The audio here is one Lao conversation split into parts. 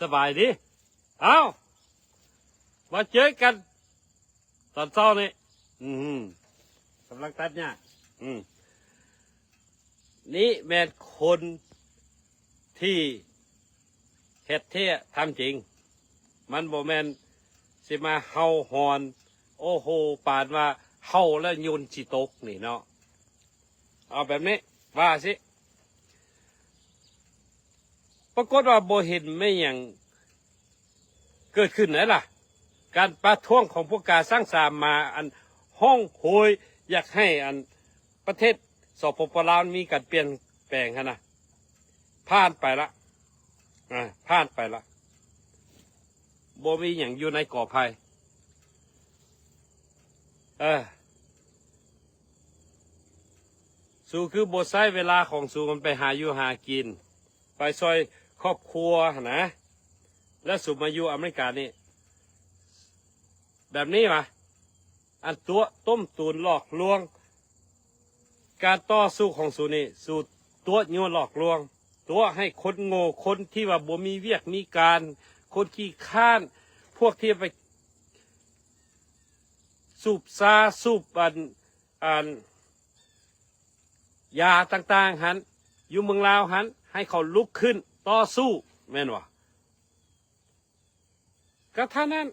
ສະບາຍດີ. ເອົ້າ ມາເຈີກັນຕອນເຊົ້ານີ້ ອືມ ກຳລັງຕັດຫຍ້າ. ອືມ ນີ້ແມ່ນຄົນທີ່ເຮັດແທ້ທຳຈິງ. ມັນບໍ່ແມ່ນຊິມາເຫົ່າຫອນ ໂອ້ໂຫ ປານວ່າເຫົ່າແລ້ວຍົນຊິຕົກນີ້ເນາະ. ເອົາແບບນີ້ວ່າຊິ ປາກົດວ່າບໍ່ເຫັນມີຫຍັງເກີດຂຶ້ນໃດລະ. ການປະທ້ວງຂອງພວກກາສ້າງສາມາ ອັນຮ້ອງໂຫຍຢາກໃຫ້ອັນປະເທດ ສປປ ລາວ ມີການປ່ຽນແປງຫັ້ນນະ ຜ່ານໄປລະ ອາ ຜ່ານໄປລະ ບໍ່ມີຫຍັງຢູ່ໃນກໍໄຜ່. ເອີ ສູຄືບໍ່ໃຊ້ເວລາຂອງສູມັນໄປຫາຢູ່ຫາກິນ ໄປຊ່ອຍຄອບຄົວຫັ້ນນະ ແລ້ວສູມາຢູ່ອາເມລິການີ້ ແບບນີ້ຫວາ? ອັນຕົວະຕົ້ມຕຸນຫຼອກລວງ ການຕໍ່ສູ້ຂອງສູນີ້ ສູຕົວະຍົວະຫຼອກລວງ ຕົວະໃຫ້ຄົນໂງ່ ຄົນທີ່ວ່າບໍ່ມີວຽກມີການ ຄົນຂີ້ຄ້ານ ພວກທີ່ໄປສູບຊາ ສູບອັນ ອັນ ຢາຕ່າງໆຫັ້ນ ຢູ່ເມືອງລາວຫັ້ນ ໃຫ້ເຂົາລຸກຂຶ້ນຕໍ່ສູ້ ແມ່ນບໍ່? ກໍເທົ່ານັ້ນ.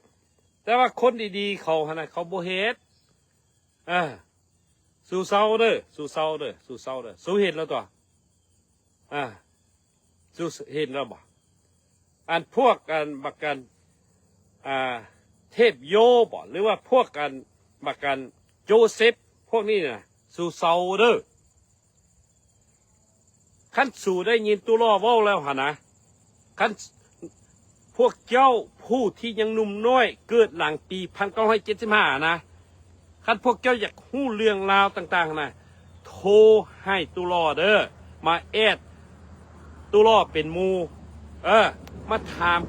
ແຕ່ວ່າຄົນດີໆເຂົາຫັ້ນນະ ເຂົາບໍ່ເຮັດ. ເອີ ສູ້ເຊົາເດີ ສູ້ເຊົາເດີ ສູ້ເຊົາເດີ ສູ້ເຫັນແລ້ວຕົວະ. ອ່າ ສູ້ເຫັນແລ້ວບໍ່? ອັນພວກອັນບັກອັນ ອ່າ ເທບໂຍບໍ ຫຼືວ່າພວກອັນບັກອັນໂຈເຊັບ ພວກນີ້ນະ ສູ້ເຊົາເດີ. ຄັນສູໄດ້ຍິນຕຸລໍເວົ້າແລ້ວຫັ້ນນະ ຄັນພວກເຈົ້າຜູ້ທີ່ຍັງໜຸ່ມນ້ອຍ ເກີດຫຼັງປີພັນເກົ້າຮ້ອຍເຈັດສິບຫ້ານະ ຄັນພວກເຈົ້າຢາກຮູ້ເລື່ອງລາວຕ່າງໆນະ ໂທໃຫ້ຕຸລໍເດີ ມາແອດຕຸລໍເປັນໝູ່ ເອີ ມາຖາມ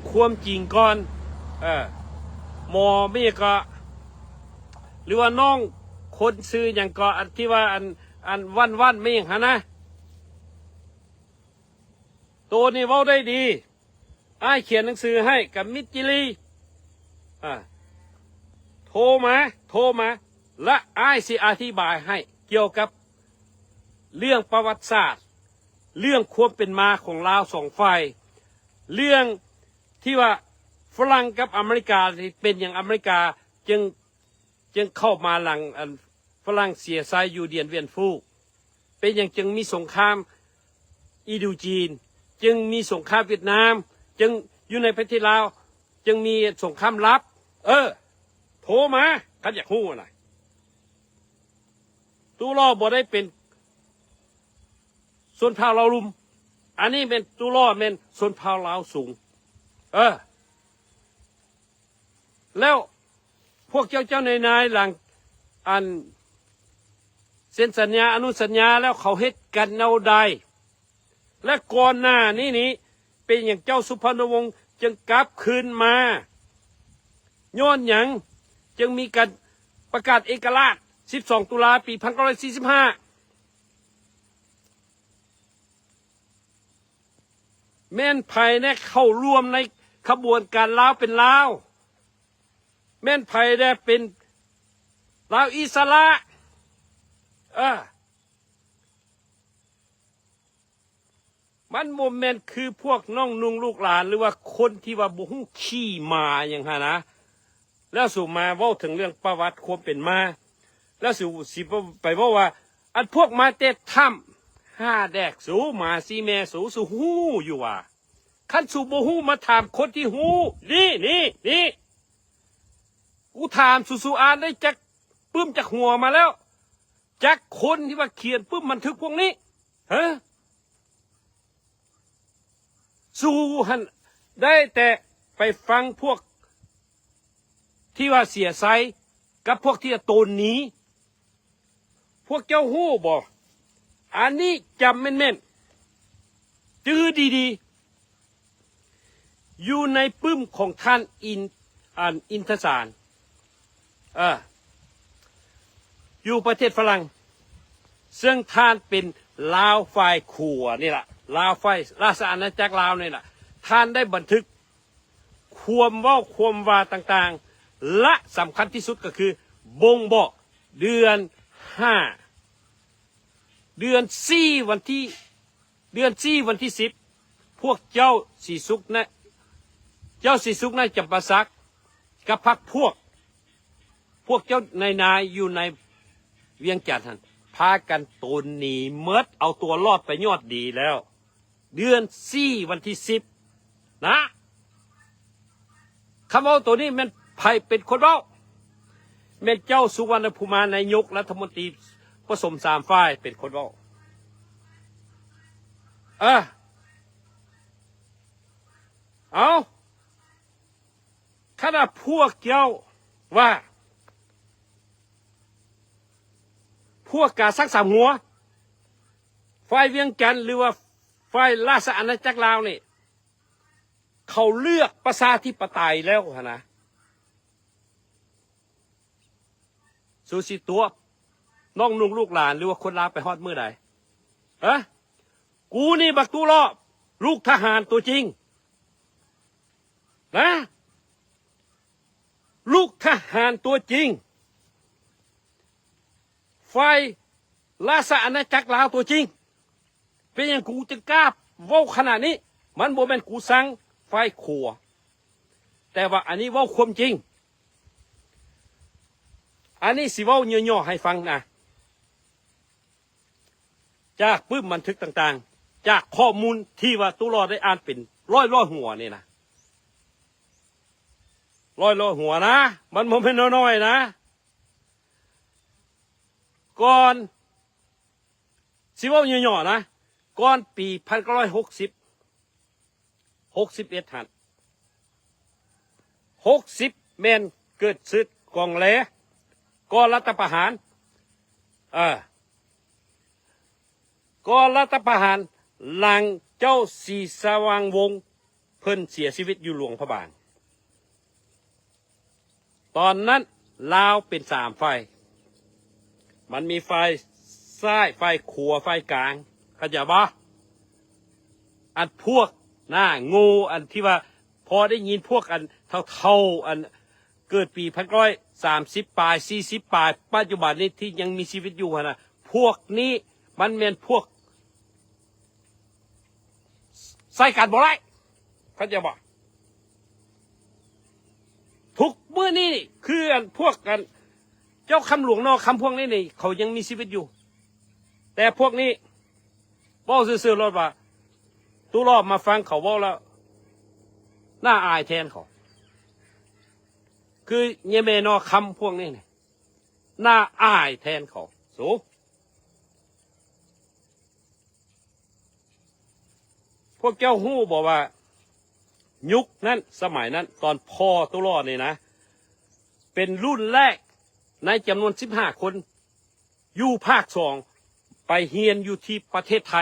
ຄວາມຈິງກ່ອນ. ເອີ ໝໍມີຫຍັງເກາະ ຫຼືວ່ານ້ອງຄົນຊື່ຫຍັງເກາະ ອັນທີ່ວ່າອັນ ອັນວັນໆ ມີຫຍັງຫັ້ນນະ ໂຕນີ້ເວົ້າໄດ້ດີ. ອ້າຍຂຽນໜັງສືໃຫ້ກັບມິດຈິລີ ອາ ໂທມາ ໂທມາ ລະອ້າຍຊິອະທິບາຍໃຫ້ກ່ຽວກັບເລື່ອງປະຫວັດສາດ ເລື່ອງຄວາມເປັນມາຂອງລາວສອງຝ່າຍ ເລື່ອງທີ່ວ່າຝຣັ່ງກັບອາເມລິກາ ເປັນຫຍັງອາເມລິກາຈຶ່ງ ຈຶ່ງເຂົ້າມາຫຼັງອັນຝຣັ່ງເສຍໄຊຢູ່ດຽນວຽນຟູ ເປັນຫຍັງຈຶ່ງມີສົງຄາມອິນໂດຈີນ ຈຶ່ງມີສົງຄາມຫວຽດນາມ ຈຶ່ງຢູ່ໃນປະເທດລາວຈຶ່ງມີສົງຄາມລັບ. ເອີ ໂທມາ ຄັນຢາກຮູ້ນະ. ຕຸລໍບໍ່ໄດ້ເປັນຊົນເຜົ່າລາວລຸ່ມ ອັນນີ້ແມ່ນ ຕຸລໍແມ່ນຊົນເຜົ່າລາວສູງ. ເອີ ແລ້ວພວກເຈົ້າ ເຈົ້ານາຍໆ ຫຼັງອັນເຊັນສັນຍາ ອະນຸສັນຍາແລ້ວ ເຂົາເຮັດກັນແນວໃດ? ແລະ ກ່ອນໜ້ານີ້ນີ້ ເປັນຫຍັງເຈົ້າສຸພັນນະວົງຈຶ່ງກັບຄືນມາ? ຍ້ອນຫຍັງຈຶ່ງມີການປະກາດເອກະລາດ ສິບສອງ ຕຸລາ ປີ ໜຶ່ງພັນເກົ້າຮ້ອຍສີ່ສິບຫ້າ? ແມ່ນໃຜແດ່ເຂົ້າຮ່ວມໃນຂະບວນການລາວເປັນລາວ? ແມ່ນໃຜແດ່ເປັນລາວອິດສະຫຼະ? ເອີ ມັນບໍ່ແມ່ນຄືພວກນ້ອງນຸ່ງລູກຫຼານ ຫຼືວ່າຄົນທີ່ວ່າບໍ່ຮູ້ຂີ້ໝາຫຍັງຫັ້ນນະ. ແລ້ວສູມາເວົ້າເຖິງເລື່ອງປະຫວັດຄວາມເປັນມາ ແລ້ວສູ ຊິໄປເວົ້າວ່າ ອັນພວກມາແຕ່ຖ້ຳ ຫ້າແດກສູ ໝາສີ່ແມ່ສູ ສູຮູ້ຢູ່ຫວາ? ຄັນສູບໍ່ຮູ້ ມາຖາມຄົນທີ່ຮູ້. ນີ້ ນີ້ ນີ້ ກູຖາມສູ ສູອ່ານໄດ້ຈັກປຶ້ມຈັກຫົວມາແລ້ວ? ຈັກຄົນທີ່ວ່າຂຽນປຶ້ມບັນທຶກພວກນີ້? ຮະ? ສູຫັ້ນໄດ້ແຕ່ໄປຟັງພວກທີ່ວ່າເສຍໄຊ ກັບພວກທີ່ວ່າໂຕນໜີ. ພວກເຈົ້າຮູ້ບໍ່? ອັນນີ້ຈຳແມ່ນໆ ຈື່ດີໆ ຢູ່ໃນປຶ້ມຂອງທ່ານອິນ ອັນ ອິນທະສານ ເອີ ຢູ່ປະເທດຝຣັ່ງ ເຊິ່ງທ່ານເປັນລາວຝ່າຍຂົວນີ້ລະ ລາວຝ່າຍລາຊະອານາຈັກລາວນີ້ລະ. ທ່ານໄດ້ບັນທຶກຄວາມເວົ້າຄວາມວ່າຕ່າງໆ ແລະ ສຳຄັນທີ່ສຸດກໍຄືບົ່ງບອກເດືອນຫ້າ ເດືອນສີ່ ວັນທີ ເດືອນສີ່ ວັນທີສິບ ພວກເຈົ້າສີສຸກນະ ເຈົ້າສີສຸກນາຈຳປາສັກ ກັບພັກພວກ ພວກເຈົ້ານາຍໆ ຢູ່ໃນວຽງຈັນຫັ້ນ ພາກັນໂຕນໜີໝົດ ເອົາຕົວລອດໄປຍອດດີແລ້ວ ເດືອນສີ່ ວັນທີສິບ ນະ. ຄຳເວົ້າໂຕນີ້ແມ່ນໃຜເປັນຄົນເວົ້າ? ແມ່ນເຈົ້າສຸວັນນະພູມາ ນາຍົກລັດຖະມົນຕີປະສົມສາມຝ່າຍເປັນຄົນເວົ້າ. ເອີ ເອົາ ຄັນວ່າພວກເຈົ້າວ່າ ພວກກາຊັກສາມຫົວ ຝ່າຍວຽງຈັນ ຫຼືວ່າຝ່າຍລາຊະອານາຈັກລາວນີ້ ເຂົາເລືອກປະຊາທິປະໄຕແລ້ວຫັ້ນນະ ສູຊິຕົວະນ້ອງນຸ່ງລູກຫຼານ ຫຼືວ່າຄົນລາວໄປຮອດມື້ໃດ? ຮະ? ກູນີ້ບັກຕຸລໍ້ ລູກທະຫານຕົວຈິງ ນະ ລູກທະຫານຕົວຈິງ ຝ່າຍລາຊະອານາຈັກລາວຕົວຈິງ. ເປັນຫຍັງກູຈຶ່ງກ້າເວົ້າຂະໜາດນີ້? ມັນບໍ່ແມ່ນກູຊັງຝ່າຍຂົວ ແຕ່ວ່າອັນນີ້ເວົ້າຄວາມຈິງ. ອັນນີ້ຊິເວົ້າຫຍໍ້ໆໃຫ້ຟັງນະ ຈາກປຶ້ມບັນທຶກຕ່າງໆ ຈາກຂໍ້ມູນທີ່ວ່າຕຸລໍ້ໄດ້ອ່ານເປັນຮ້ອຍໆຫົວນີ້ນະ ຮ້ອຍໆຫົວນະ ມັນບໍ່ແມ່ນນ້ອຍໆນະ. ກ່ອນ ຊິເວົ້າຫຍໍ້ໆນະ ກ່ອນປີພັນເກົ້າຮ້ອຍຫົກສິບ ຫົກສິບເອັດຫັ້ນ ຫົກສິບແມ່ນເກີດສຶກກອງແລ ກໍລັດຖະປະຫານ ເອີ ກໍລັດຖະປະຫານ ຫຼັງເຈົ້າສີສະຫວ່າງວົງ ເພິ່ນເສຍຊີວິດຢູ່ຫຼວງພະບາງ. ຕອນນັ້ນລາວເປັນສາມຝ່າຍ ມັນມີຝ່າຍຊ້າຍ ຝ່າຍຂວາ ຝ່າຍກາງ ເຂົ້າໃຈບໍ່? ອັນພວກໜ້າໂງ່ ອັນທີ່ວ່າພໍໄດ້ຍິນພວກອັນເຖົ້າໆ ອັນເກີດປີພັນເກົ້າຮ້ອຍສາມສິບປາຍ ສີ່ສິບປາຍ ປັດຈຸບັນນີ້ທີ່ຍັງມີຊີວິດຢູ່ຫັ້ນນະ ພວກນີ້ມັນແມ່ນພວກ ໃສ່ກັນບໍ່ໄດ້ ເຂົ້າໃຈບໍ່? ທຸກມື້ນີ້ຄືອັນພວກອັນເຈົ້າຄຳຫຼວງນໍຄຳພວກນີ້ນີ້ ເຂົາຍັງມີຊີວິດຢູ່ ແຕ່ພວກນີ້ເວົ້າຊື່ໆໂລດວ່າ ຕຸລໍ້ມາຟັງເຂົາເວົ້າແລ້ວໜ້າອາຍແທນເຂົາ ຄືຍາຍແມ່ນໍຄຳພວກນີ້ນີ້ ໜ້າອາຍແທນເຂົາ. ສູ ພວກເຈົ້າຮູ້ບໍ່ວ່າຍຸກນັ້ນ ສະໄໝນັ້ນ ຕອນພໍ່ຕຸລໍ້ນີ້ນະ ເປັນລຸ້ນແລກໃນຈຳນວນສິບຫ້າຄົນ ຢູ່ພາກສອງ ໄປຮຽນຢູ່ທີ່ປະເທດໄທ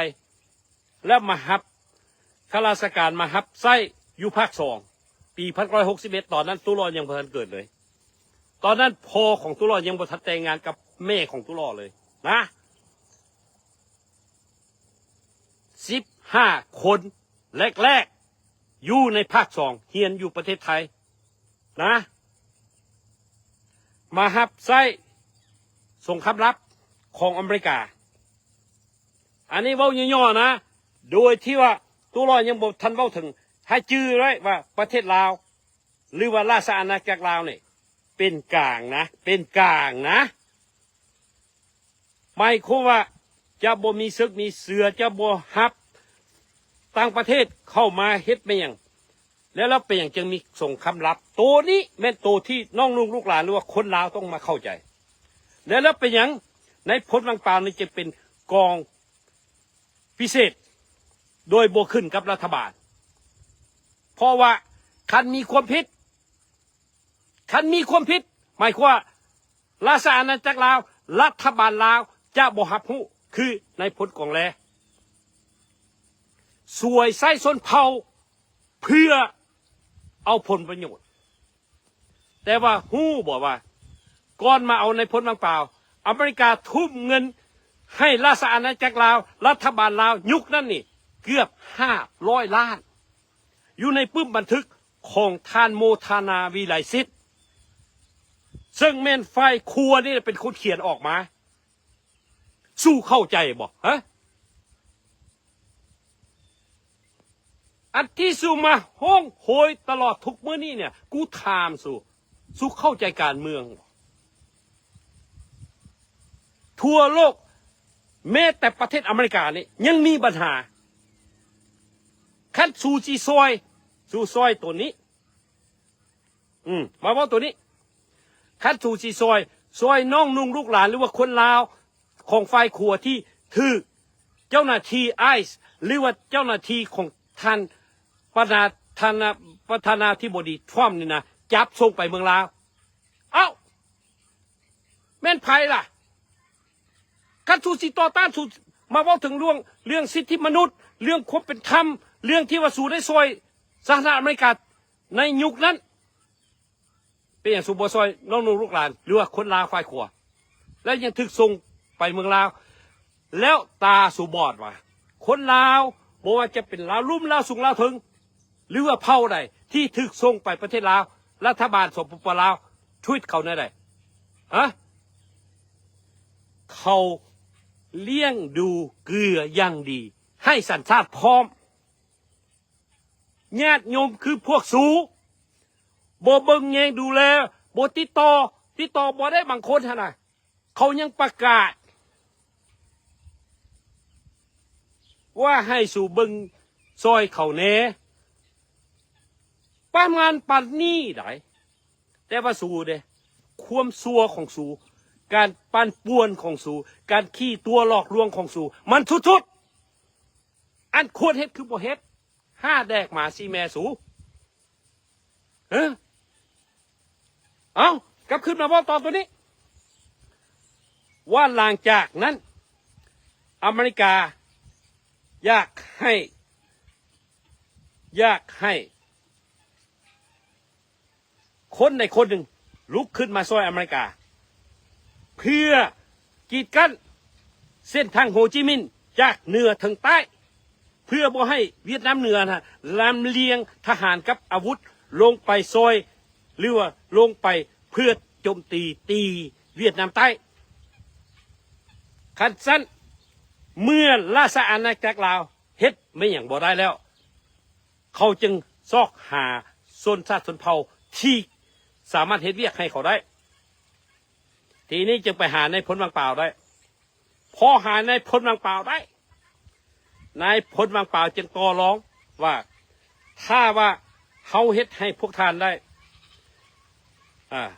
ແລ້ວມາຮັບ ຂ້າລາຊະການມາຮັບໃຊ້ຢູ່ພາກສອງ ປີພັນເກົ້າຮ້ອຍຫົກສິບເອັດ ຕອນນັ້ນຕຸລໍ້ຍັງບໍ່ທັນເກີດເລີຍ. ຕອນນັ້ນພໍ່ຂອງຕຸລໍ້ຍັງບໍ່ທັນແຕ່ງງານກັບແມ່ຂອງຕຸລໍ້ເລີຍນະ. ສິບຫ້າຄົນແລກໆ ຢູ່ໃນພາກສອງ ຮຽນຢູ່ປະເທດໄທນະ ມາຮັບໃຊ້ສົງຄາມລັບຂອງອາເມລິກາ. ອັນນີ້ເວົ້າຫຍໍ້ໆນະ ໂດຍທີ່ວ່າຕຸລໍ້ຍັງບໍ່ທັນເວົ້າເຖິງ ໃຫ້ຈື່ໄວ້ວ່າປະເທດລາວ ຫຼືວ່າລາຊະອານາຈັກລາວນີ້ເປັນກາງນະ ເປັນກາງນະ. ໝາຍຄວາມວ່າຈະບໍ່ມີເສິກມີເສືອ ຈະບໍ່ຮັບຕ່າງປະເທດເຂົ້າມາເຮັດແມ່ນຫຍັງ ແລ້ວ ແລ້ວເປັນຫຍັງຈຶ່ງມີສົງຄາມລັບ? ໂຕນີ້ແມ່ນໂຕທີ່ນ້ອງນຸ່ງລູກຫຼານ ຫຼືວ່າຄົນລາວຕ້ອງມາເຂົ້າໃຈ. ແລ້ວ ແລ້ວເປັນຫຍັງນາຍພົນວັງປາວນີ້ຈຶ່ງເປັນກອງພິເສດ ໂດຍບໍ່ຂຶ້ນກັບລັດຖະບານ? ເພາະວ່າຄັນມີຄວາມຜິດ ຄັນມີຄວາມຜິດ ໝາຍຄວາມວ່າ ລາຊະອານາຈັກລາວ ລັດຖະບານລາວຈະບໍ່ຮັບຮູ້ ຄືນາຍພົນກອງແລ ສວຍໃຊ້ຊົນເຜົ່າເພື່ອເອົາຜົນປະໂຫຍດ. ແຕ່ວ່າຮູ້ບໍ່ວ່າ ກ່ອນມາເອົານາຍພົນວັງປາວ ອາເມລິກາທຸ່ມເງິນໃຫ້ລາຊະອານາຈັກລາວ ລັດຖະບານລາວຍຸກນັ້ນນີ້ ເກືອບຫ້າຮ້ອຍລ້ານ. ຢູ່ໃນປຶ້ມບັນທຶກຂອງທ່ານໂມທານາ ວິໄລສິດ ເຊິ່ງແມ່ນຝ່າຍຂົວານີ້ເປັນຄົນຂຽນອອກມາ. ສູເຂົ້າໃຈບໍ່ ຮະ? ອັນທີ່ສູມາຮ້ອງໂຫຍຕະຫຼອດທຸກມື້ນີ້ເນ່ຍ ກູຖາມສູ, ສູເຂົ້າໃຈການເມືອງບໍ່? ທົ່ວໂລກ ແມ້ແຕ່ປະເທດອາເມລິການີ້ຍັງມີບັນຫາ. ຄັນສູຊິຊ່ອຍ, ສູຊ່ອຍໂຕນີ້. ອືມ ມາເວົ້າໂຕນີ້. ຄັນສູຊິຊ່ອຍ, ຊ່ອຍນ້ອງນຸ່ງລູກຫຼານ ຫຼືວ່າຄົນລາວຂອງຝ່າຍຂົວາທີ່ຖືກເຈົ້າໜ້າທີ່ໄອສ໌ ຫຼືວ່າເຈົ້າໜ້າທີ່ຂອງທ່ານປະທານາ, ປະທານາທິບໍດີທຣຳນີ້ນະ ຈັບສົ່ງໄປເມືອງລາວ. ເອົ້າ ແມ່ນໃຜລະ? ຄັນສູຊິຕໍ່ຕ້ານ, ສູມາເວົ້າເຖິງເລື່ອງ, ເລື່ອງສິດທິມະນຸດ, ເລື່ອງຄວາມເປັນທຳ, ເລື່ອງທີ່ວ່າສູໄດ້ຊ່ອຍສະຫະລັດອາເມລິກາໃນຍຸກນັ້ນ, ເປັນຫຍັງສູບໍ່ຊ່ອຍນ້ອງນຸ່ງລູກຫຼານ ຫຼືວ່າຄົນລາວຝ່າຍຂົວາ ແລ້ວຍັງຖືກສົ່ງໄປເມືອງລາວ? ແລ້ວຕາສູບອດຫວາ? ຄົນລາວ ບໍ່ວ່າຈະເປັນລາວລຸ່ມ, ລາວສູງ, ລາວເທິງ ຫຼືວ່າເຜົ່າໃດທີ່ຖືກສົ່ງໄປປະເທດລາວ, ລັດຖະບານ ສປປ ລາວ ທຣີດເຂົາແນວໃດ? ຮະ? ເຂົາລ້ຽງດູເກືອຢ່າງດີ, ໃຫ້ສັນຊາດພ້ອມ. ຍາດໂຍມຄືພວກສູ ບໍ່ເບິ່ງແຍງດູແລ, ບໍ່ຕິດຕໍ່, ຕິດຕໍ່ບໍ່ໄດ້ບາງຄົນຫັ້ນນະ. ເຂົາຍັງປະກາດວ່າໃຫ້ສູເບິ່ງຊ່ອຍເຂົາແດ່. ປະມານປານນີ້ໃດ໋. ແຕ່ວ່າສູເດ້, ຄວາມຊົ່ວຂອງສູ, ການປັ່ນປ່ວນຂອງສູ, ການຂີ້ຕົວະຫຼອກລວງຂອງສູ ມັນສຸດໆ. ອັນຄວນເຮັດຄືບໍ່ເຮັດ, ຫ້າແດກໝາສີ່ແມ່ສູ. ເອີ ເອົ້າ, ກັບຄືນມາເວົ້າຕໍ່ໂຕນີ້ ວ່າຫຼັງຈາກນັ້ນ ອາເມລິກາຢາກໃຫ້, ຢາກໃຫ້ ຄົນໃດຄົນໜຶ່ງລຸກຂຶ້ນມາຊ່ອຍອາເມລິກາ ເພື່ອກີດກັ້ນເສັ້ນທາງໂຮຈິມິນຈາກເໜືອເຖິງໃຕ້ ເພື່ອບໍ່ໃຫ້ຫວຽດນາມເໜືອນະ ລຳລຽງທະຫານກັບອາວຸດລົງໄປຊ່ອຍ ຫຼືວ່າລົງໄປເພື່ອໂຈມຕີ ຕີຫວຽດນາມໃຕ້. ຄັນຊັ້ນ ເມື່ອລາຊະອານາຈັກລາວເຮັດແມ່ນຫຍັງບໍ່ໄດ້ແລ້ວ ເຂົາຈຶ່ງຊອກຫາຊົນຊາດຊົນເຜົ່າທີ່ສາມາດເຮັດວຽກໃຫ້ເຂົາໄດ້. ທີນີ້ຈຶ່ງໄປຫານາຍພົນວັງປາວໄດ້. ພໍຫານາຍພົນວັງປາວໄດ້, ນາຍພົນວັງປາວຈຶ່ງຕໍ່ລອງວ່າ ຖ້າວ່າເຮົາເຮັດໃຫ້ພວກທ່ານໄດ້ ອາ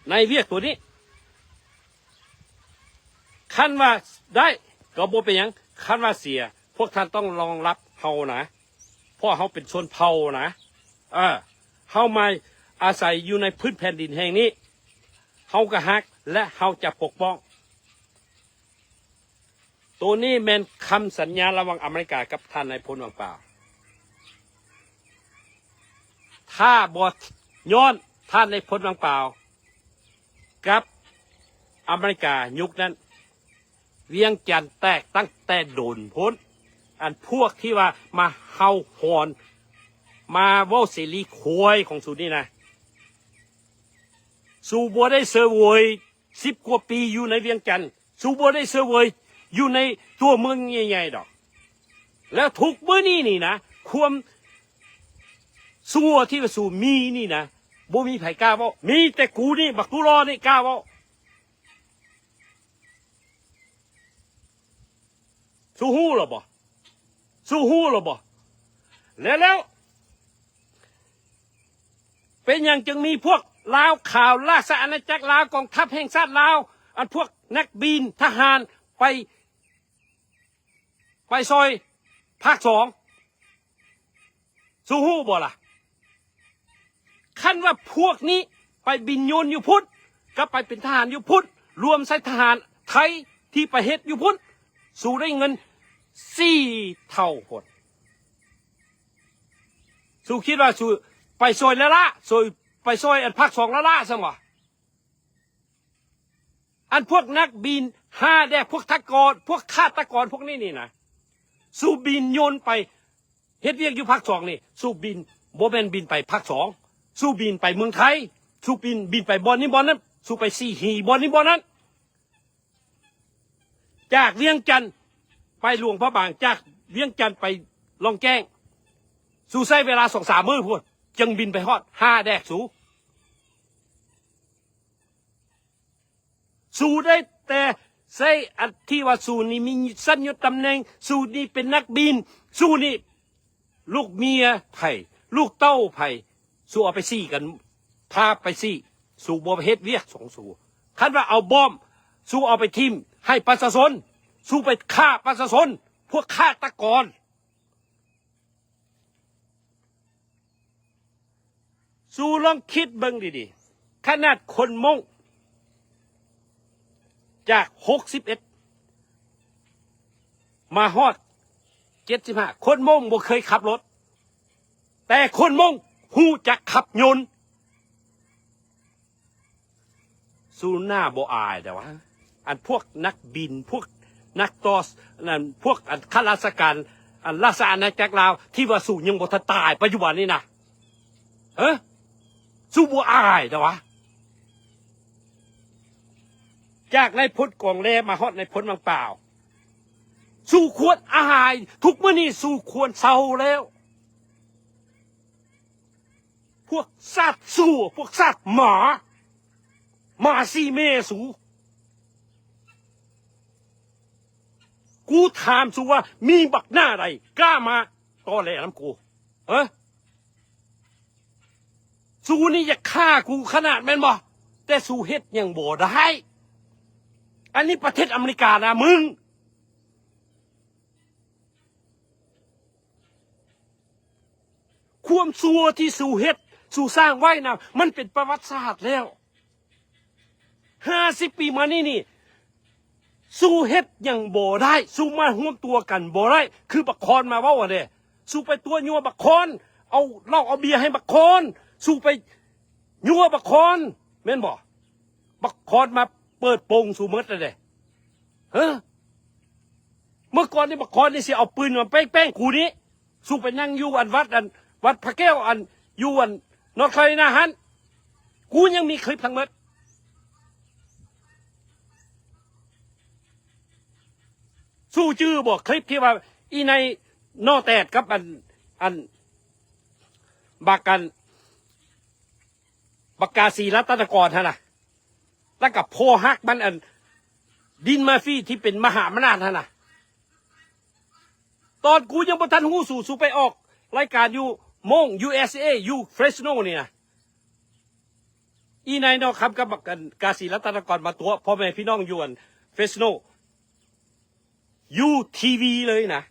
ໃນວຽກຕົວນີ້ ຄັນວ່າໄດ້ກໍບໍ່ເປັນຫຍັງ, ຄັນວ່າເສຍ ພວກທ່ານຕ້ອງຮອງຮັບເຮົານະ, ເພາະເຮົາເປັນຊົນເຜົ່ານະ. ເອີ ເຮົາມາອາໄສຢູ່ໃນພື້ນແຜ່ນດິນແຫ່ງນີ້, ເຮົາກໍຮັກ ແລະ ເຮົາຈະປົກປ້ອງ. ໂຕນີ້ແມ່ນຄຳສັນຍາລະຫວ່າງອາເມລິກາກັບທ່ານນາຍພົນວັງປາວ. ຖ້າບໍ່ຍ້ອນທ່ານນາຍພົນວັງປາວກັບອາເມລິກາຍຸກນັ້ນ, ວຽງຈັນແຕກຕັ້ງແຕ່ດົນໂພ້ນ. ອັນພວກທີ່ວ່າມາເຫົ່າຫອນ, ມາເວົ້າເສລີຄວາຍຂອງສູນີ້ນະ, ສູບໍ່ໄດ້ເຊີເຫວີຍ ສິບກວ່າປີຢູ່ໃນວຽງຈັນ, ສູບໍ່ໄດ້ເຊີເຫວີຍຢູ່ໃນຕົວເມືອງໃຫຍ່ໆດອກ. ແລ້ວທຸກມື້ນີ້ນີ້ນະ, ຄວາມຊົ່ວທີ່ວ່າສູມີນີ້ນະ, ບໍ່ມີໃຜກ້າເວົ້າ, ມີແຕ່ກູນີ້, ບັກຕູຫຼໍ່ນີ້ກ້າເວົ້າ. ສູຮູ້ແລ້ວບໍ່? ສູຮູ້ແລ້ວບໍ່? ແລ້ວ ແລ້ວ ເປັນຫຍັງຈຶ່ງມີພວກລາວຂາວ, ລາຊະອານາຈັກລາວ, ກອງທັບແຫ່ງຊາດລາວ, ອັນພວກນັກບິນ, ທະຫານໄປ, ໄປຊ່ອຍພາກສອງ? ສູຮູ້ບໍ່ລະ? ຄັນວ່າພວກນີ້ໄປບິນຍົນຢູ່ພຸ້ນ, ກັບໄປເປັນທະຫານຢູ່ພຸ້ນ, ລວມໃສ່ທະຫານໄທທີ່ໄປເຮັດຢູ່ພຸ້ນ, ສູໄດ້ເງິນສີ່ເທົ່າພຸ້ນ. ສູຄິດວ່າສູໄປຊ່ອຍລ້າໆ, ຊ່ອຍ, ໄປຊ່ອຍອັນພາກສອງລ້າໆຊັ້ນຫວາ? ອັນພວກນັກບິນຫາແດ່, ພວກທະກອນ, ພວກຄາດຕະກອນພວກນີ້ນີ້ນະ, ສູບິນຍົນໄປ ເຮັດວຽກຢູ່ພາກສອງນີ້ ສູບິນ ບໍ່ແມ່ນບິນໄປພາກສອງ ສູບິນໄປເມືອງໄທ ສູບິນ ບິນໄປບ່ອນນີ້ບ່ອນນັ້ນ ສູໄປສີຮີບ່ອນນີ້ບ່ອນນັ້ນ ຈາກວຽງຈັນໄປຫຼວງພະບາງ ຈາກວຽງຈັນໄປລ່ອງແຈ້ງ ສູໃຊ້ເວລາສອງສາມມື້ພຸ້ນ ຈຶ່ງບິນໄປຮອດ ຫາແດກສູ. ສູໄດ້ແຕ່ໃຊ້ອັນທີ່ວ່າສູນີ້ມີຊັ້ນຍົດຕຳແໜ່ງ ສູນີ້ເປັນນັກບິນ ສູນີ້ລູກເມຍໃຜ ລູກເຕົ້າໃຜ ສູເອົາໄປສີກັນ ພາໄປສີ ສູບໍ່ເຮັດວຽກຂອງສູ. ຄັນວ່າເອົາບອມ ສູເອົາໄປຖິ້ມໃຫ້ປະຊາຊົນ ສູໄປຂ້າປະຊາຊົນ ພວກຄາດຕະກອນ. ສູລອງຄິດເບິ່ງດີໆ ຂະໜາດຄົນມົ້ງຈາກຫົກສິບເອັດມາຮອດເຈັດສິບຫ້າ ຄົນມົ້ງບໍ່ເຄີຍຂັບລົດ ແຕ່ຄົນມົ້ງຮູ້ຈັກຂັບຍົນ. ສູໜ້າບໍ່ອາຍແຕ່ວ່າ ອັນພວກນັກບິນ ພວກນັກຕໍ່ ອັນນັ້ນ ພວກອັນຂ້າລາຊະການ ອັນລາຊະອານາຈັກລາວ ທີ່ວ່າສູຍັງບໍ່ທັນຕາຍປັດຈຸບັນນີ້ນະ ເອີ ສູບໍ່ອາຍແຕ່ວ່າ ຈາກນາຍພົນກອງແລມາຮອດນາຍພົນວັງປາວ ສູຄວນອາຍ. ທຸກມື້ນີ້ສູຄວນເຊົາແລ້ວ. ພວກຊາດຊົ່ວ ພວກຊາດໝາ ໝາສີ່ແມ່ສູ ກູຖາມສູວ່າ ມີບັກໜ້າໃດກ້າມາຕໍແຫຼນຳກູ? ເອີ ສູນີ້ຢາກຂ້າກູຂະໜາດແມ່ນບໍ່? ແຕ່ສູເຮັດຫຍັງບໍ່ໄດ້. ອັນນີ້ປະເທດອາເມລິການະມຶງ. ຄວາມຊົ່ວທີ່ສູເຮັດ ສູສ້າງໄວ້ນະ ມັນເປັນປະຫວັດສາດແລ້ວ. ຫ້າສິບປີມານີ້ນີ້ ສູເຮັດຫຍັງບໍ່ໄດ້ ສູມາຮວມຕົວກັນບໍ່ໄດ້ ຄືບັກຄອນມາເວົ້າຫັ້ນເດ້. ສູໄປຕົວະຍົວະບັກຄອນ ເອົາເຫຼົ້າເອົາເບຍໃຫ້ບັກຄອນ ສູໄປຍົວະບັກຄອນ ແມ່ນບໍ່? ບັກຄອນມາເປີດໂປງສູໝົດແລ້ວເດ້. ເອີ ເມື່ອກ່ອນນີ້ບັກຄອນນີ້ຊິເອົາປືນມາແປ້ງໆກູນີ້ ສູໄປນັ່ງຢູ່ອັນວັດ ອັນວັດພະແກ້ວ ອັນຢູ່ອັນ North Carolina ຫັ້ນ ກູຍັງມີຄລິບທັງໝົດ. ສູຈື່ບໍ່ ຄລິບທີ່ວ່າອີ່ນາຍໜໍ່ແຕດກັບອັນ ອັນ ບັກ ອັນ ບັກກາສີລັດຕະນະກອນຫັ້ນນະ ແລ້ວກໍພໍ່ຮັກມັນ ອັນ ດິນມາຟີທີ່ເປັນມະຫາອຳນາດຫັ້ນນະ. ຕອນກູຍັງບໍ່ທັນຮູ້ສູ ສູໄປອອກລາຍການຢູ່ໂມງ USA ຢູ່ Fresno ນີ້ນະ. ອີ່ນາຍໜໍ່ຄຳກັບບັກ ອັນ ກາສີລັດຕະນະກອນມາຕົວະພໍ່ແມ່ພີ່ນ້ອງຢູ່ອັນ Fresno ຢູ່ທີວີເລີຍນະ.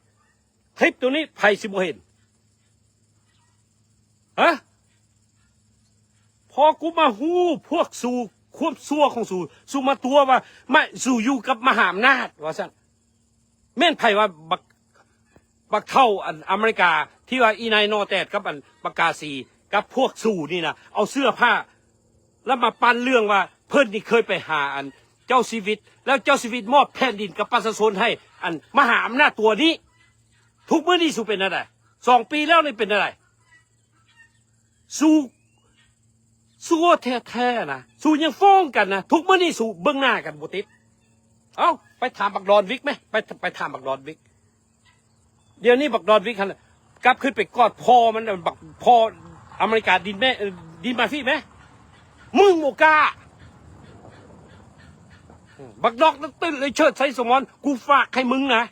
ຄລິບໂຕນີ້ໃຜຊິບໍ່ເຫັນ? ຮະ? ພໍກູມາຮູ້ພວກສູ ຄວາມຊົ່ວຂອງສູ ສູມາຕົວະວ່າ ມະ ສູຢູ່ກັບມະຫາອຳນາດວ່າຊັ້ນ. ແມ່ນໃຜວ່າບັກ ບັກເຖົ້າອັນອາເມລິກາ ທີ່ວ່າອີ່ນາຍໜໍ່ແຕດກັບອັນບັກກາສີ ກັບພວກສູນີ້ນະ ເອົາເສື້ອຜ້າ ແລ້ວມາປັ່ນເລື່ອງວ່າເພິ່ນນີ້ເຄີຍໄປຫາອັນເຈົ້າຊີວິດ ແລ້ວເຈົ້າຊີວິດມອບແຜ່ນດິນກັບປະຊາຊົນໃຫ້ອັນມະຫາອຳນາດຕົວນີ້. ທຸກມື້ນີ້ສູເປັນແນວໃດ? ສອງປີແລ້ວນີ້ເປັນແນວໃດ? ສູ ຊົ່ວແທ້ໆນະ ສູຍັງຟ້ອງກັນນະ. ທຸກມື້ນີ້ສູເບິ່ງໜ້າກັນບໍ່ຕິດ. ເອົ້າ ໄປຖາມບັກດອນວິກແມ ໄປ ໄປຖາມບັກດອນວິກ. ດຽວນີ້ບັກດອນວິກຫັ້ນ ກັບຂຶ້ນໄປກອດພໍ່ມັນ ບັກພໍ່ອາເມລິກາ ດິນແມ ເອີ ດິນມາຟີແມ. ມຶງບໍ່ກ້າ. ບັກດອກເຕີ ລິເຊີດ ໄຊສົມອນ ກູຝາກໃຫ້ມຶງນະ.